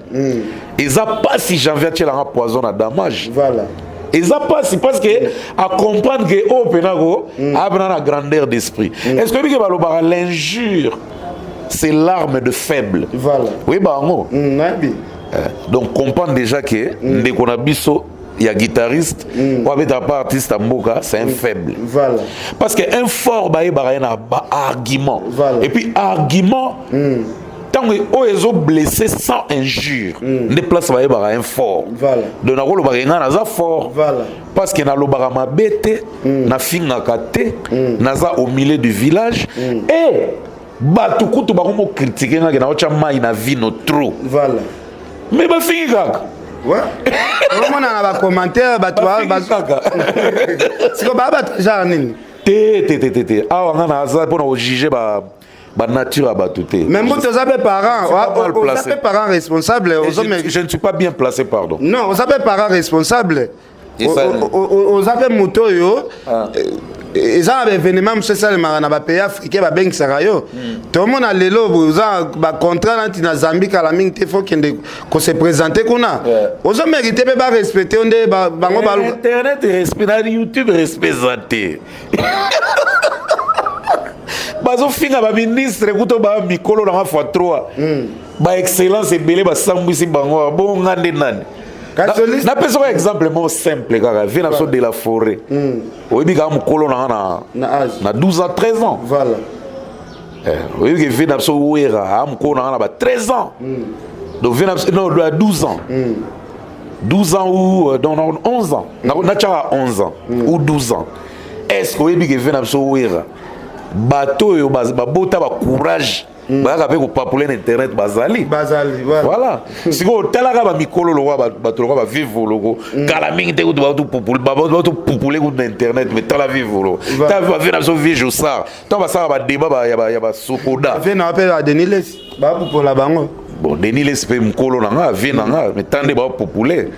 Eza mpasi janvier atielanga poison na damage. Voilà. Eza mpasi parce que acomprendre ke oyo mpena ko apena na grandeur d'esprit. Est ce que oyebi ke balobaka l'injure, c'est l'arme de faible? Voilà. Oyeba yango. Nayebi. Donc comprendre déjà ke ndeko na biso ya guitariste oyo abetaka pa artiste ya mboka, c'est un faible. Voilà. Parce que un fort, bayebaka ye na baargument. Voilà. Et puis argument ntango oyo ezoblesse sans injure nde place bayebaka un fort. Voilà. Donc nakolobaka ngai naza fort. Voilà. Parce que nalobaka mabe te, nafingaka te, naza au milieu du village et bato kutu bakomo critiquer ngaki naotya mai na vino trop. Voilà. Mais bafingi kaka. Ouais. Omona na bacommentaire bato Bafingi kaka. Siko baa bato genre nini? Te, te, te, te, te. Awa nga naza mpona kojuge banature ya bato te. Mais mbuto, oza mpe parent. Je suis pas mal Oza placé. mpe parent responsable. Et je ne suis pas bien placé, pardon. Non, oza mpe parent responsable. Et ça- Oza mpe moto oyo Ah. eza na baévénement mosusu esalemaka na bapays africain, babengisaka yo. Tomona lelo oza bacontrat nati na Zambie, kala mingi te, faut kende kose présenter kuna. Ozomérite mpe barespecte yo nde bango baluka. Internet respect, na YouTube respect eza te. Bazofinga baministre kuto ba mikolo nanga fois 3, baexcellence ebele basambwisi bango. Bonga nde nani? Napesaka exemple moko simple kaka, vie na biso de la forêt. Oyebi kaka mokolo nanga na 12 ans, 13 ans. Voilà. Oyebi ke vie na biso Wera a mokolo nanga na ba 13 ans. Donc vieux na biso, non, à 12 ans. 12 ans ou non, non, 11 ans. Natiaka 11 ans ou 12 ans. Est ce que oyebi ke vieux na biso Wera, bato oyo babota bacourage, bayaka mpe kopapule na internet, bazali. Bazali, voilà. Voilà, sikoyo otalaka bamikolo lokwa bato lokwa bavive loko kala mingi te, kutu bautopupule kutu na internet. Mais tala vive loko, tala bavieux na biso, vieux Josar, ntango basalaka badébat ya basokoda. Vieux na mpe ba Denis Lesi bapupola bango. Bon, Denis Lesi mpe mokolo na nga, vieux na nga, mais tan nde bapopulaire.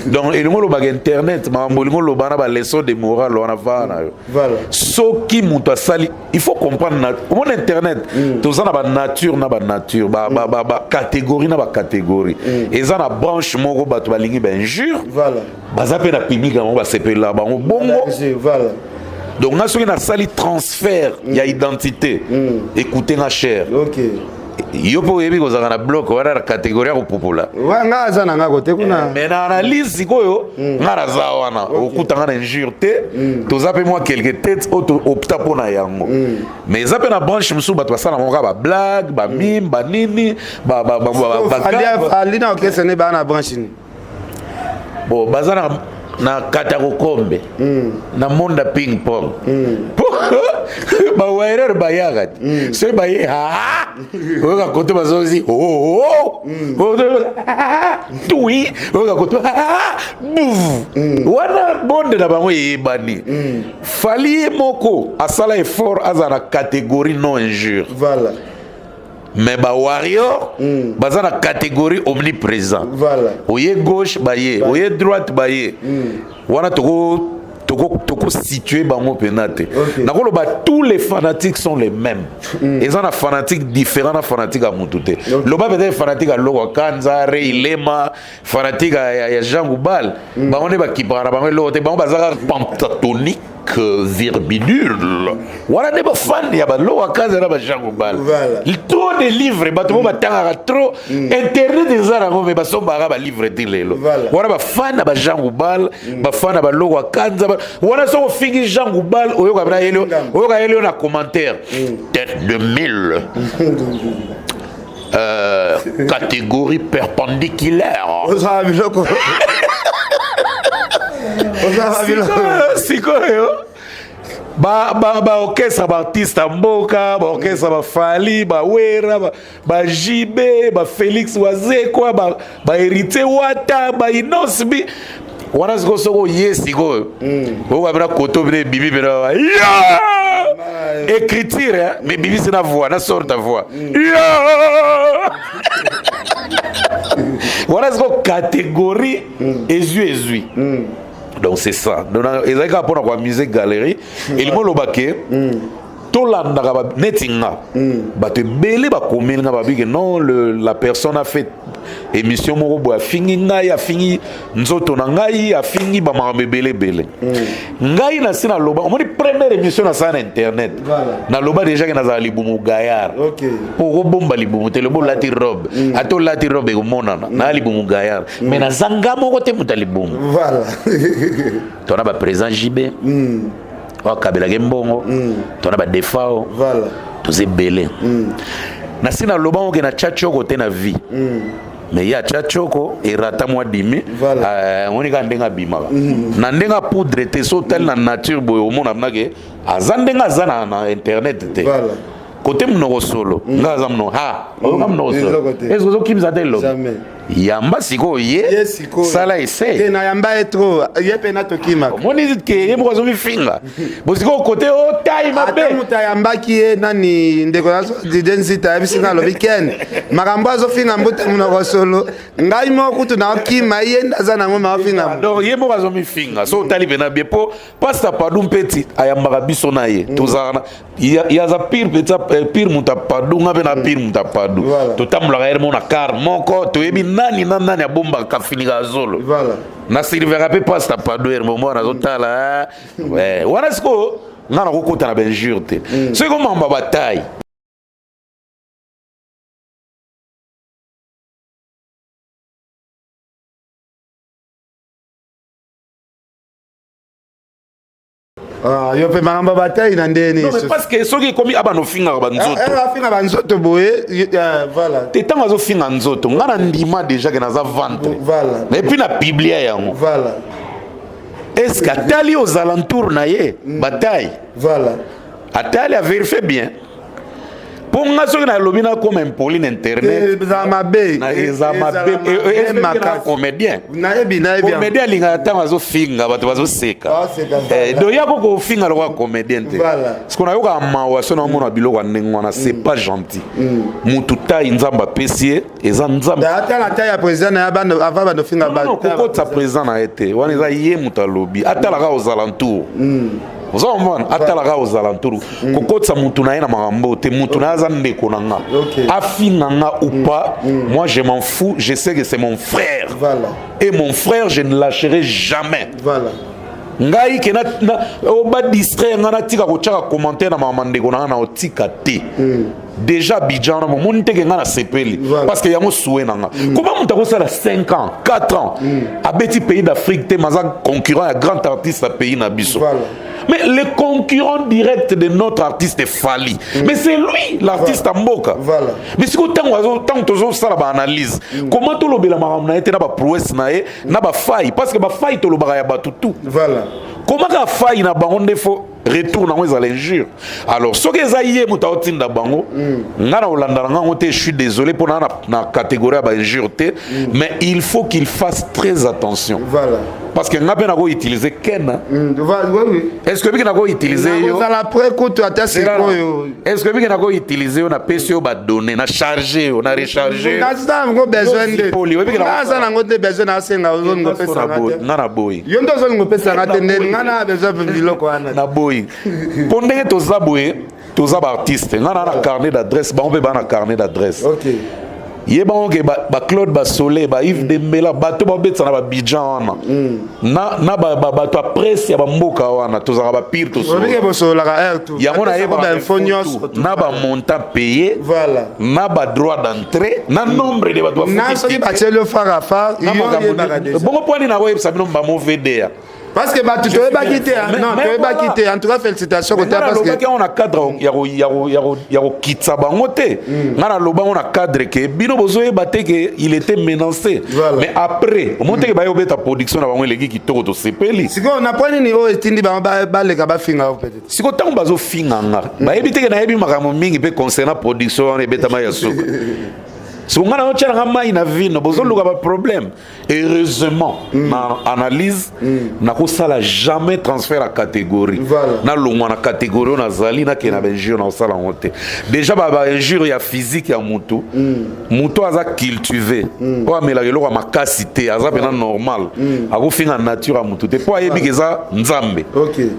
Donc elingi olobaka internet, makambo elingi oloba na baleçon de morale wana, vaa na yo. Soki moto asali, il faut comprendre na omona internet, toza na banature na banature, bacatégorie na bacatégorie. Eza na branche moko bato balingi bainjure, baza mpe na public yango, basepela bango bongo. Donc nga soki nasali transfert ya identité, écoute nga cher, yo mpo oyebi kozalaka na bloc wana na catégorie ya kopupula. Wa nga aza na nga kote kuna. Mais na analyse sikoyo, nga naza wana, okuta nga na injure te. Toza mpe mwa quelque tête oyo toopta mpo na yango, mais eza mpe na branche mosusu bato basala bango kaka bablague, bamime, banini. Ali na orchestre ne baa na branche ni. Bon, baza na kati ya kokombe na monde ya ping pong, po bawaerere bayaka te. Soki baye, oyoka kote bazozi tui, oyoka kote buvu wana, bonde na bango eyebani. Fally ye moko asala effort, aza na catégorie non injure. Mais bawarrior baza na catégorie omniprésent. Oye gauche, baye, oye droite, baye. Wana toko toko situe bango mpena te. Nakoloba tous les fanatiques sont les mêmes. Eza na fanatique différent na fanatique ya mutu te. Loba peut-être fanatique ya Loko Kanza, Rey Lema, fanatique ya Jean Goubal, bango nde bakipaka na bango eloko te. Bango baza kaka pentatonique virbidule wana nde bafani ya baloko Kanza na bajean Goubal. Trop de livre, bato mo batangaka trop. Internet eza nango, me basombaka balivre te lelo. Wana bafani na bajean Goubal, bafani na baloko ya Kanza wana. Soki ofingi Jean Goubal, oyoka bina yeli, oyoka yeli oyo na commentaire: tête de mille, catégorie perpendiculaire. Ozala biloko, ozala biloko. Sikoyo baorchestre, baartiste ya mboka, baorchestre, baFally, bawera, baJB, baFélix Wazekwa, bahéritier Wata, baInnoss'B wana, sikoyo soki oye sikoyo, oyoka mpena koto mpena ebimi mpena ya écriture, hein, mais bimisi na voix, na sorte ya voix ya wana. Sikoyo catégorie ezwi ezwi. Donc c'est ça. Donc ezalaki kaka mpona koamuse galerie. Elingi oloba ke tolandaka neti nga, bato ebele bakomeli nga, babiki non, la personne a fait émission moko boye, afingi ngai, afingi nzoto na ngai, afingi bamakambo ebele ebele. Ngai nasi naloba, omoni première émission nasala na internet, naloba déjà ke nazala libumu gaillard. Po okobomba libumu te, loba olati robe, ata olati robe ekomonana naa libumu gaillard. Mais naza nga moko te moto ya libumu. Tona baprésident JB oyo akabelaki mbongo, tona badefao. Toza ebele. Nasi naloba oke na tia tioko te na vie, mais ye atya tioko erata mwa dimi. Omoni kaka ndenge abimaka na ndenge apoudre te. So otali na nature boye, omona mnake aza ndenge aza na internet te. Kote monoko solo, nga aza monoko ha, oyoka monoko solo. Eloko te. Est-ce ozokimisa te eloko? Jamais. Yamba sikoyo ye. Ye sikoyo. Sala Te ese. Na yamba ye trop, ye mpe na tokimaka. Omoni ke ye moko azomifinga bo sikoyo kote otai mabe. Ata moto ayambaki ye nani, ndeko na Dide Nzita, ayebisi nga, alobi: "Ken, makambo azofinga mbuta monoko solo, ngai moko kutu naokima ye nde aza nango maofinga." Donc ye moko azomifinga. So otali mpena bien, mpo Pasta Padu mpeti ayambaka biso na ye, tozalaka na ye aza pire peti, pire moto apadu, nga mpe na pire moto apadu. Totambolaka ye mo na car moko, toyebi nani na nani abombaka kafinika zolo. Na silvera mpe Pasta Padu ere momo wana azotala wana. Sikoyo nga nakokota na bainjure te. Soki komamba bataille Ah, yo mpe makambo batai na ndeni. Non, mais parce que soki ekomi abana ofingaka banzoto. Eh, eh, afinga banzoto boye, eh, voilà. Te, ntango azofinga nzoto, nga na ndima déjà ke naza ventre. Voilà. Et puis na publia yango. Voilà. Est ce que atali aux alentours na ye bataille? Voilà. Atali, a vérifie bien. Mpo nga soki nalobi nakoma impoli na internet, eza mabe. Eza mabe comédien. Nayebi, nayebi. Comédien alingaka ntango azofinga, bato bazoseka. Donc ya koko ofinga lokola comédien te. Parce que nayokaka mawa so naomona biloko ya ndenge wana, c'est pas gentil. Mutu tai Nzambe apesi ye, eza Nzambe. Ata na taille ya président na ye avant bandofinga. Kokotisa président na ye te, wana eza ye moto alobi. Atalaka aux alentours, oza comprendre? Atalaka aux alentours. Kokotisa mutu na ye na makambo te. Mutu na ye aza ndeko na nga. Afinga nga ou pas, moi je m'en fous. Je sais que c'est mon frère. Et mon frère, je ne lâcherai jamais. Ngai ke badistraire nga, natika kotiaka commentaire na makambo ndeko na nga, na otika te. Déjà Abidjan wana, momoni teke nga nasepeli parce que yango souhait na nga. Comment moto akosala 5 ans, 4 ans, abeti pays d'Afrique te, maza concurrent ya grand artiste ya pays na biso? Mais le concurrent direct de notre artiste est Fally. Mais c'est lui, l'artiste à mboka. Mais si ntango tozosala baanalyse, comment tolobela makambo na ye te na baprouesse na ye na bafaille? Parce que bafaille tolobaka ya bato tout. Comment kaka faille na bango nde faut retour nango ezala injure? Alors soki eza ye moto aotinda bango, nga na kolanda na ngango te. Je suis désolé mpo na na catégorie ya bainjure te, mais il faut qu'il fasse très attention. Parce que nga mpe nakoutiliser Ken. Est ce que obiki nakoutiliser yo? Ozala prêt kutu ata sikoyo. Est ce que obiki nakoutiliser yo, napesi yo badonnées, na charge yo, na recharge? Naza nango besoin nde, aza nango te besoin. Nasenga, ozolinga opesanga te. Nga na boyi. Yo nde ozolinga opesanga te, nde nga na besoin biloko wana. Na boyi, mpo ndenge toza boye, toza baartiste. Nga na carnet d'adresse, bango mpe baa na carnet d'adresse. Ye bango ke baclaude Basole, baYves Dembela, bato babetisa na baAbidjan wana na bato ya presse ya bamboka wana, tozalaka bapire. Toyango. Nayeba na bamontant payé, na badroit d'entrée, na nombre de bato. Soki batieli yo phare à phare. Bongo mpo nini nakoyebisa bino bamo VDA? Parce que bato toyebaki te, non, toyebaki te. En tout cas, félicitations kota, parce que nalobaki yango na cadre ya kokitisa bango te. Nga naloba yango na cadre ke bino bozoyeba te ke il était menacé. Mais après omoni teke baye kobeta production na bango eleki kitoko, tosepeli. Sikoyo na po nini oyo etindi bango baleka bafinga yo peut-être? Sikoyo ntango bazofinga nga, bayebi teke nayebi makambo mingi mpe concernant production wana ebetama ya suka. Siko nga nazotialanga mai na vino, bozoluka baproblème. Heureusement, na analyse, nakosala jamais transfert ya catégorie. Nalongwa na catégorie oyo nazali, nakende na bainjure, nakosala yango te. Déjà bainjure ya physique ya mutu, mutu aza cultivé, oyo amelaka eloko ya makasi te, aza mpena normal, akofinga nature ya mutu te, mpo ayebi ke eza Nzambe.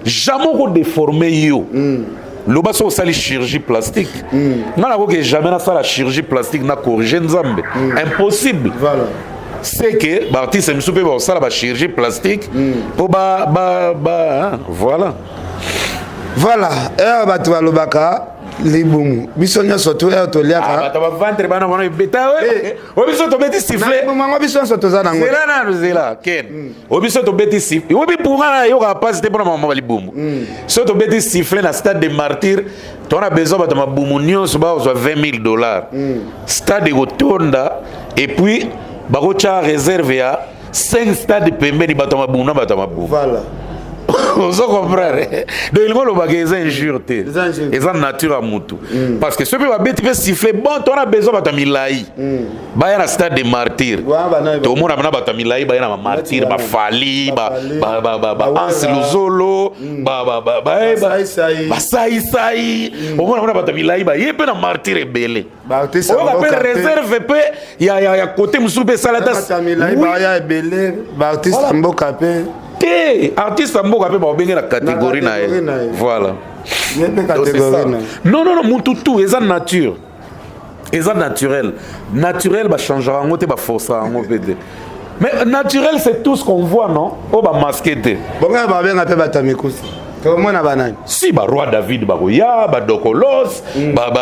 Jamais okodéforme yo. Loba soki osali chirurgie plastique, nga nakoki jamais nasala chirurgie plastique na corrige Nzambe, impossible. C'est que baartiste misusu mpe bakosala bachirurgie plastique mpo ba voilà. Voilà, ere bato balobaka libumu, biso nyonso to ere toliaka. Bato baventre bana wana ebeta oyo biso tobeti sifflet. Libumu yango biso nyonso toza nango. Zela nanu, zela Ken. Oyo biso tobeti sifflet, oyebi mpunga nayokaka mpasi te mpona mama balibumu. So tobeti sifflet na Stade de Martyr, tona besoin bato mabumu nyonso bazwa 20 000 $. Stade ekotonda, et puis bakotya réserve ya 5 stade pembeni, bato ya mabumu na bato ya mabumu. Ozo comprendre? Donc elingi olobaka eza injure te, eza nature ya mutu. Parce que soki mpe babeti mpe sifflet, bon, tona besoin bato ya milai baya na Stade de Martyr, tomona na bato ya milai baya na bamartyr, baFally, baAnse Luzolo, basaisai. Omona mona bato ya milai baye mpe na Martyr ebele. Oyoka mpe réserve mpe ya côté mosusu mpe esala. Ta ebele baartiste ya mboka mpe. Te, artiste ya mboka mpe babenge na catégorie na ye, voilà. Non, non, non, mutu tu eza nature, eza naturel. Naturel bachangeaka yango te, baforçaka yango mpe te. Mais naturel, c'est tout ce qu'on voit, non? Oyo bamasque te. Bongo babenga mpe bato ya mikusi. Tokomona banani? Si, baroi David bakoya, badokolos,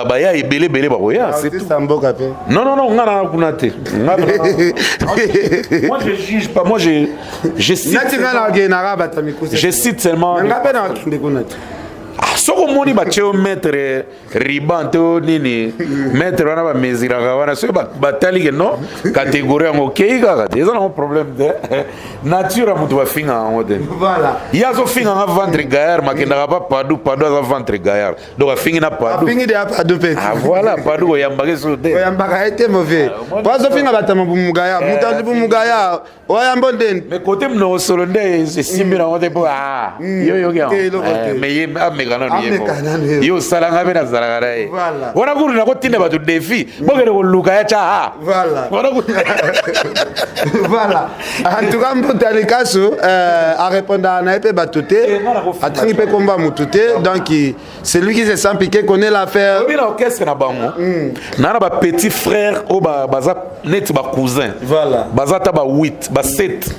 baya ebele ebele bakoya, c'est tout. Artiste ya mboka mpe? Non, non, non, nga na kuna te. Moi, je juge pas. Moi, je cite. Nati nga na okende naka bato ya mikuse. Je cite seulement. Mais nga mpe na okende kuna te. Ah, soki omoni batie yo maître riban to nini, maître wana bamesuraka wana, soki batali ke non, catégorie yango, okei kaka te, eza nango problème te. Nature ya moto, bafingaka yango te. Voilà. Ye azofinganga ventre gaillard, makendaka pa Padu. Padu aza ventre gaillard, donc afingi na Padu. Afingi de ya Padu mpe. Ah, voilà, Padu koyambaka esusu te. Oyambaka ye te, mauvais, po azofinga bato ya mabumu gaya, moto ya libumu gaya oyambo ndeni. Mais kote monoko solo nde esimbi nango te, mpo ah, yo yoki yango. Te, eloko te. Mais ye ameka nanu ye Ameka moko. nanu ye. Ye osalanga mpe nazalaka na ye. Voilà. Wana kutu nakotinda bato défi, bokende koluka ya tya a. Voilà. Wana kutu. Voilà, en tout cas Mbuta Likasu arépondaka na ye mpe bato te, atangi mpe komba motu te, donc celui qui se sent piqué connaît l'affaire. Oyebi, na orchestre na bango na bapetit frère oyo baza neti bacousin. Voilà. Baza ata ba 8, ba 7.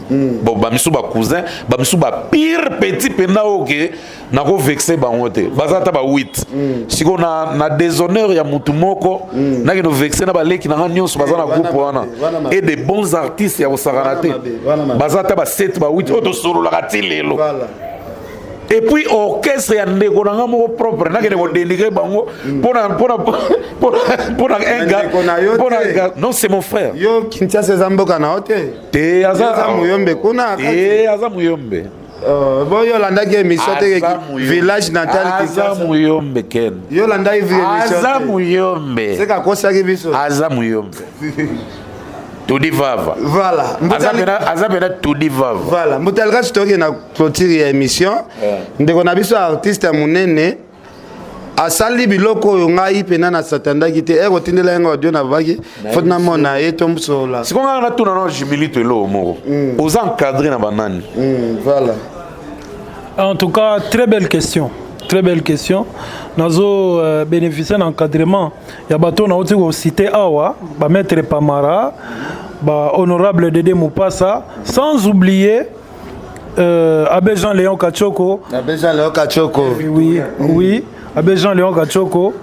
Bon, bamisu bacousin, bamisu bapire petit mpenza oyo ke nakovexe bango te, baza ata ba 8. Sikoyo na déshonneur ya mutu moko, nakende ovexe na baleki na nga nyonso baza na wana groupe wana. Mabe, wana mabe. Et de bons artistes ya kosakana Wana te. mabe, wana mabe. Baza ata ba 7, ba 8 oyo tosololaka ti lelo. Voilà. Et puis orchestre ya ndeko na nga moko propre, nakende kodénigre bango mpona un gars? Ndeko na yo Mpona te. gars? Non, c'est mon frère. Yo, Kinshasa eza mboka na yo te. Te, aza Aza muyombe kuna. Te, aza muyombe. Bon, yo olandaki émission te? Aza muyombe. Village natal Aza Kinshasa. muyombe, Ken. Yo olandaki émission? Aza muyombe. Seka akosaki biso. Aza muyombe, tudi vava. Voilà. Aza pena tudi vava. Voilà, Mbuta Likasu, toyoki na clôture ya émission. Ndeko na biso artiste ya monene asali biloko oyo ngai mpena nasatandaki te, ekotindela yango audio na baki fo namona ye, tomosola. Sikoyo ngai natuna na Jimilito eloko moko: oza encadré na banani? Voilà. En tout cas, très belle question. Très belle question. Nazo bénéficier d'un encadrement. Ya bato na oti ko citer awa, ba maître Pamara, ba honorable Dédé Mupasa, sans oublier Abbé Jean-Léon Kachoko. Abbé Jean-Léon Kachoko. Oui, Abbé Jean-Léon Kachoko.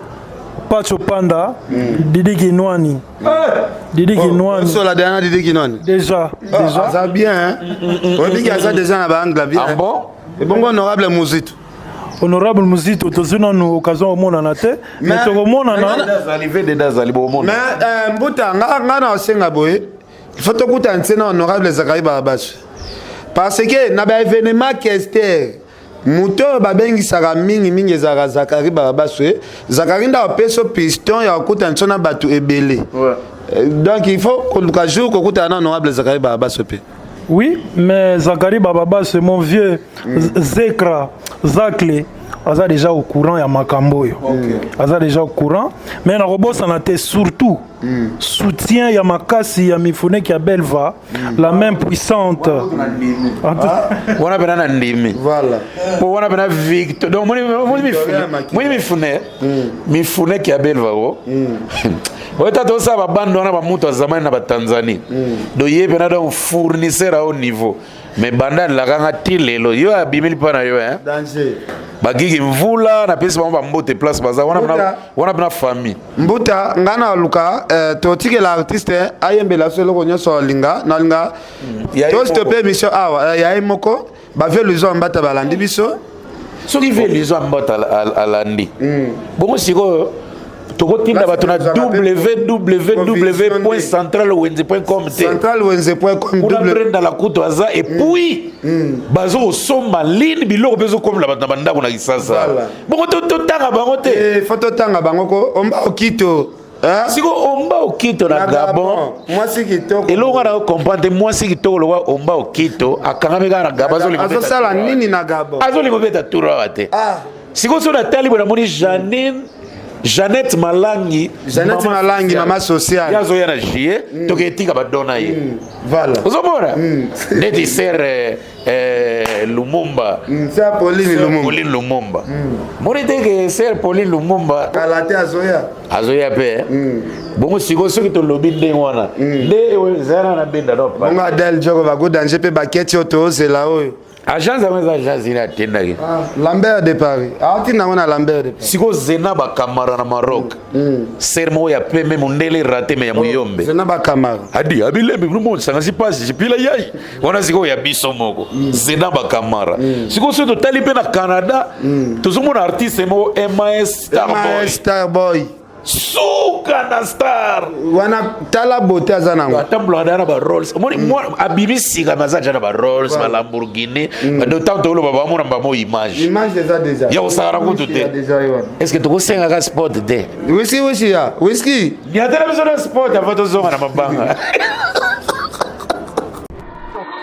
Pacho Panda, Didi Kinwani. Didi Kinwani. Sola dernière Didi Kinwani. Déjà, déjà. Aza bien, hein? Oyebiki aza déjà na baangle bien. Ah bon? Ebongo honorable Muzito? Honorable Muzito, tozwi nanu occasion omonana te, mais tokomonana. Azali vdd, azali bomona. Mais Mbuta, nga na osenga boye, il faut tokuta ntie na honorable Zakari Barabasu, parce que na baévénement kester, moto oyo babengisaka mingimingi ezalaka Zakari Barabasu. E Zakari nde apesa piston ya kokuta nso na bato ebele. Donc il faut koluka jour kokutana na honorable Zakari Barabasu mpe. Oui, mais Zakari Bababa, c'est mon vieux Zekra, Zakle. Aza déjà au courant ya makambo oyo. Aza déjà au courant. Mais nakobosana te surtout soutien ya makasi ya Mifuneki ya Belva, la main puissante. Wana pena na ndimi. Voilà. Po wana pena Victor, donc moni mifune mifuneki ya Belva o oyo tata osala babando wana, bamutu ya zamani na batanzanie. Donc ye pena, donc fournisseur à haut niveau, mais banda alakanga ti lelo, yo abimeli mpa na yo, hein? Danger. Bagigi mvula, napesi bango bambote place baza wana. Mbuta. Wana pena famille. Mbuta, nga na luka totikela artiste ayembela so eloko nyonso alinga, nalinga Ya ye tostope moko. émission awa, ya ye moko. Bavie Luzo Mbata balandi biso. Soki ve Lizo Mbata alandi bongo, sikoyo tokotinda bato na www central wenze com te? Central wenze com. Kuna Brenda Lakuto aza, et puis bazo kosomba ligne, biloko mpe ezokomela bato na bandako na Kisasa. Bongo totanga bango te? Faut totanga bango ko Omba Okito. Siko Omba Okito na Gabon. Mwasi kitoko. Eloko wana comprendre te, mwasi kitoko lokwa Omba Okito akangami kaka na Gabon. Azosala nini na Gabon? Azolinga obeta tour awa te. Sikoyo so natali boye, namoni Janine, Jeannette Malangi. Jeannette Malangi, mama sociale. Ye azoya na juillet, toke etika badona ye. Voilà. Ozomona neti ser Lumumba. Sœur Pauline Lumumba. Pauline Lumumba, moni te ke sœur Pauline Lumumba. Kala te azoya. Azoya mpe. Bongo sikoyo soki tolobi ndenge wana nde ezala na benda do. Bongo Adel Joko, bago danger mpe baketi oyo tozela oyo. Agence yango eza agence nini atindaki? Ah, Lambert de Paris atinda yango na Lambert de Paris. Sikoyo Zena Bakamara na Maroc, sere moko ya pembe, mondele rate me ya moyombe. Zena Bakamara adi abilembe binomonisanga pasi jipila yai wana. Sikoyo ya biso moko, Zena Bakamara. Sikoyo soki totali mpe na Canada, tozomona artiste moko MAS Starboy. MAS Starboy. Suka na star. Wana tala beauté aza nango. Atambolaka da na ba Rolls. Omoni abimi sika, me aza deja na ba Rolls, ba Lamborghini. D'autant toloba bamona bamo image. Image eza déjà. Ya kosakana kutu te. Déjà ye wana. Est ce que tokosengaka sport te? Whisky, whisky ya whisky. Niatela biso na sport avant tozonga na mabanga.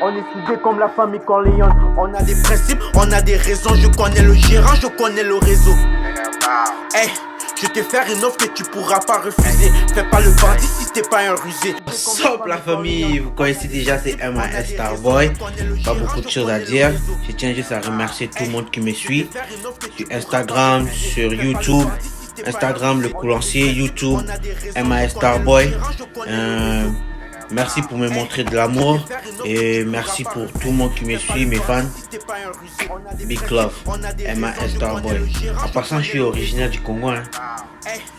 On est soudés comme la famille Corleone. On a des principes, on a des raisons. Je connais le gérant, je connais le réseau. Hey, je te faire une offre que tu pourras pas refuser. Fais pas le bandit si t'es pas un rusé. Sup la famille, vous connaissez déjà, c'est MAS Starboy. Pas beaucoup de choses à dire. Je tiens juste à remercier tout le monde qui me suit sur Instagram, sur YouTube. Instagram Le Coulancier, YouTube MAS Starboy. Merci pour me montrer de l'amour et merci pour tout le monde qui me suit, mes fans. Big love, MAS Starboy. En passant, je suis originaire du Congo. Hein.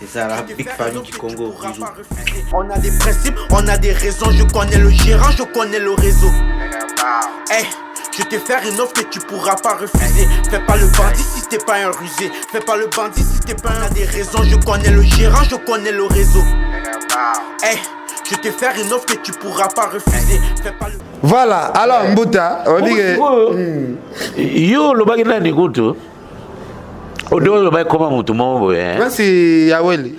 C'est ça, la big famille du Congo. Bisous. On a des principes, on a des raisons. Je connais le gérant, je connais le réseau. Hey, je te faire une offre que tu pourras pas refuser. Fais pas le bandit si t'es pas un rusé. Fais pas le bandit si t'es pas un. On a des raisons, je connais le gérant, je connais le réseau. Hey, je te faire une offre que tu pourras pas refuser. Fais pas le. Voilà, alors Mbuta, obike. Yo olobaki nani kutu ode olobaki koma motu moko boye? Prince Yaweli,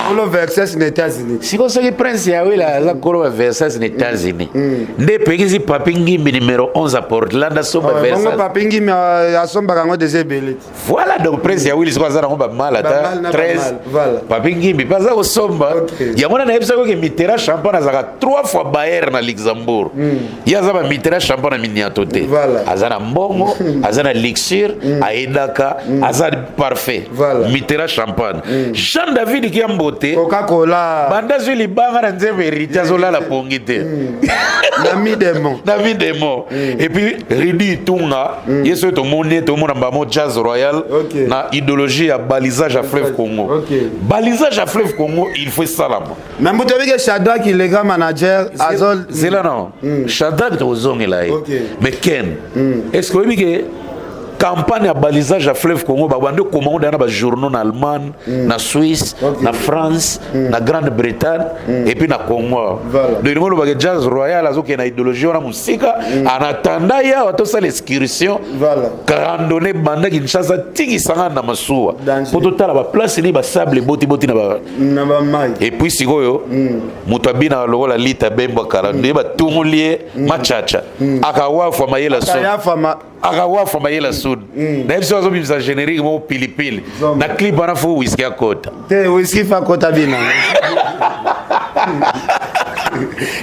kolo Versace na États-Unis. Sikoyo soki Prince Yaweli aza kolo ba Versace na États-Unis, nde epekisi Papi Ngimbi numéro 11 à Portland asomba Bongo Versace? Papi Ngimbi asombaka yango déjà ebele ti. Voilà, donc Prince Yaweli sikoyo aza nango bamala ata Bamale na 13. bamale, voilà. Papi Ngimbi mpe aza kosomba yango wana. Nayebisaki oke Mitera Champagne azalaka trois fois bayer na Luxembourg. Ye aza bamitera champagne na miniato te. Aza na mbongo, aza na luxure, ayedaka, aza parfait. Mitera Champagne, Jean David Kiambote. Coca-Cola. Banda azwi libanga na nzembo Héritier, azolala pongi te. Na midemo. Na midemo. Et puis Ridi Itunga, ye soki tomoni ye, tomona mbamo Jazz Royal na idéologie ya balisage ya fleuve Congo. Balisage ya fleuve Congo, il faut esalama. Mais Mbuta, obike Shadrack, le grand manager azol. Zela non, Shadrack tokozongela ye. Mais Ken, est ce que oyebi ke campagne ya balisage ya fleuve Congo babandi okoma ngo na bajournaux na Allemagne, na Suisse, na France, na Grande-Bretagne et puis na Congo? Donc elingi olobaka Jazz Royal azokende na idéologie wana mosika. En attendant ye awa, tosala excursion, randonnée banda Kinshasa tikisanga na masuwa mpo totala baplace nini basable ebotiboti na ba Na bamai. Et puis sikoyo moto abinaka lokola Lita Bembwa kala nde batungoli ye machacha, akawafwa mayela sud. Akayafama. Akawafwa mayela sud. Nayebi so azobimisa générique moko pilipili na clip wana, fo Whisky akota. Te, Whisky fa kota bina.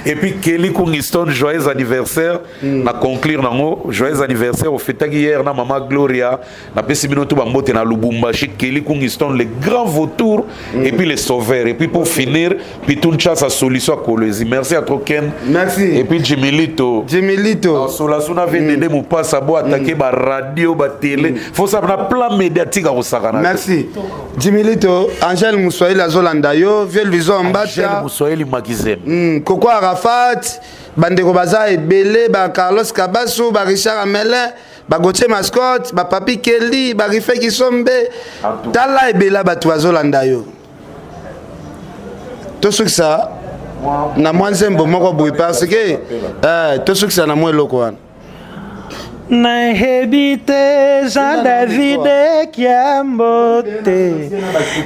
Et puis Kelly Kungiston, joyeux anniversaire. Na conclure nango, joyeux anniversaire ofetaki hier na mama Gloria. Napesi bino to bambote na Lubumbashi. Kelly Kungiston, le grand vautour et puis le sauveur. Et puis pour finir, Pitun Chasa, solution à Kolwezi. Merci à Troken. Merci. Et puis Jimilito. Jimilito. Solasuna VDD Mupasa bo attaquer ba radio, ba télé. Faut ça na plan médiatique à Osakana. Merci Jimilito. Angèle Muswahili azolanda yo, vieux Luizo. Angèle Mbata. Muswahili Makizem. Koko Arafat, bandeko baza ebele, bacarlos Kabasu, barichard Amelin, baGautier Mascotte, bapapi Keli, barife Kisombe. Tala ebele bato bazolanda yo. Tosukisa na mwa nzembo moko boye parce que tosukisa na mwa eloko wana. Nayebi te Jean David Kiambo te,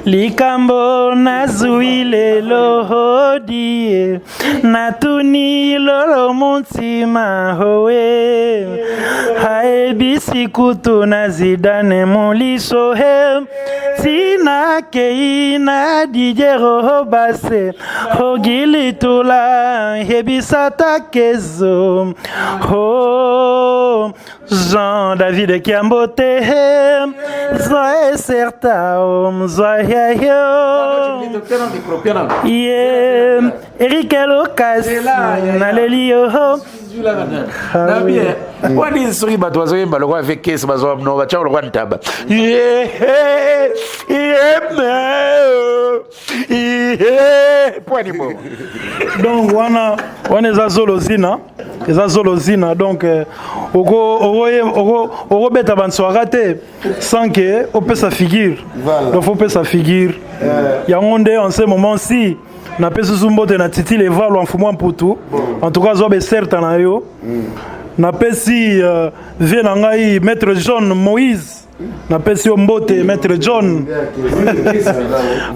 likambo nazwi lelo hodie, natuni lolo montima howe, ayebisi kutu na Zidane moliso he tina kei na Didier Base ogilitula yebisa takezo ho. o Jean David Kiambote zwa eserta o zwa yayo ye Eric Lucas naleli yo na bien wani soki bato bazoyemba lokola ve kese bazwa no batyaka lokola ntaba pwani bo donc wana wana eza zolo zina eza zolo zina donc euh, okobeta banswaka te sans que opesa figure donc faut opesa figure yango nde en ce moment ci napesi su mbote na titi levalwa mfumu ya mputu en tout cas azwa beserta na yo napesi euh, vie na ngai maître john moïse napesi yo mbote maître john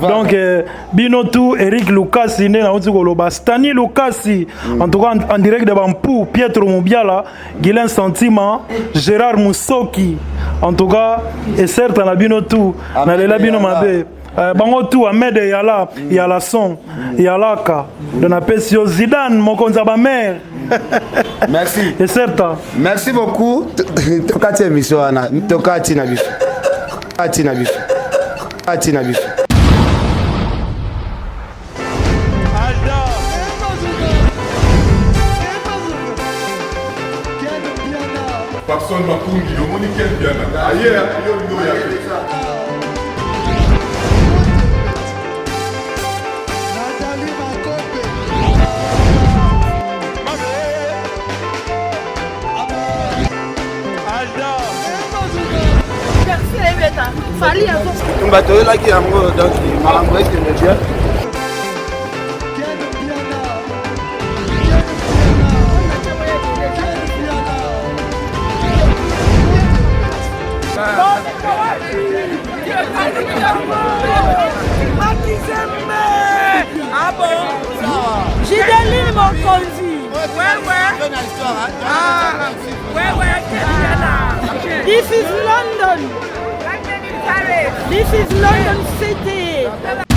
donc euh, bino tout eric lukasi nde nauti koloba stani lukasi en tout cas en, en direct de bampu pietro mobiala guilin santima gérard musoki en tout cas eserta na bino tout nalela bino mabe Euh, bango tout ahmed yala yala son yalaka donc napesi yo zidane mokonzi ya bamare merci eserta merci beaucoup tokati émission wana tokati na biso kati na biso kati na biso Papson Makungi, omoni Ken Mpiana aye yo olingi oya te. Bitumba toyelaki yango donc makambo ekende bien. Gideline Mokonzi. This is London. This is London City.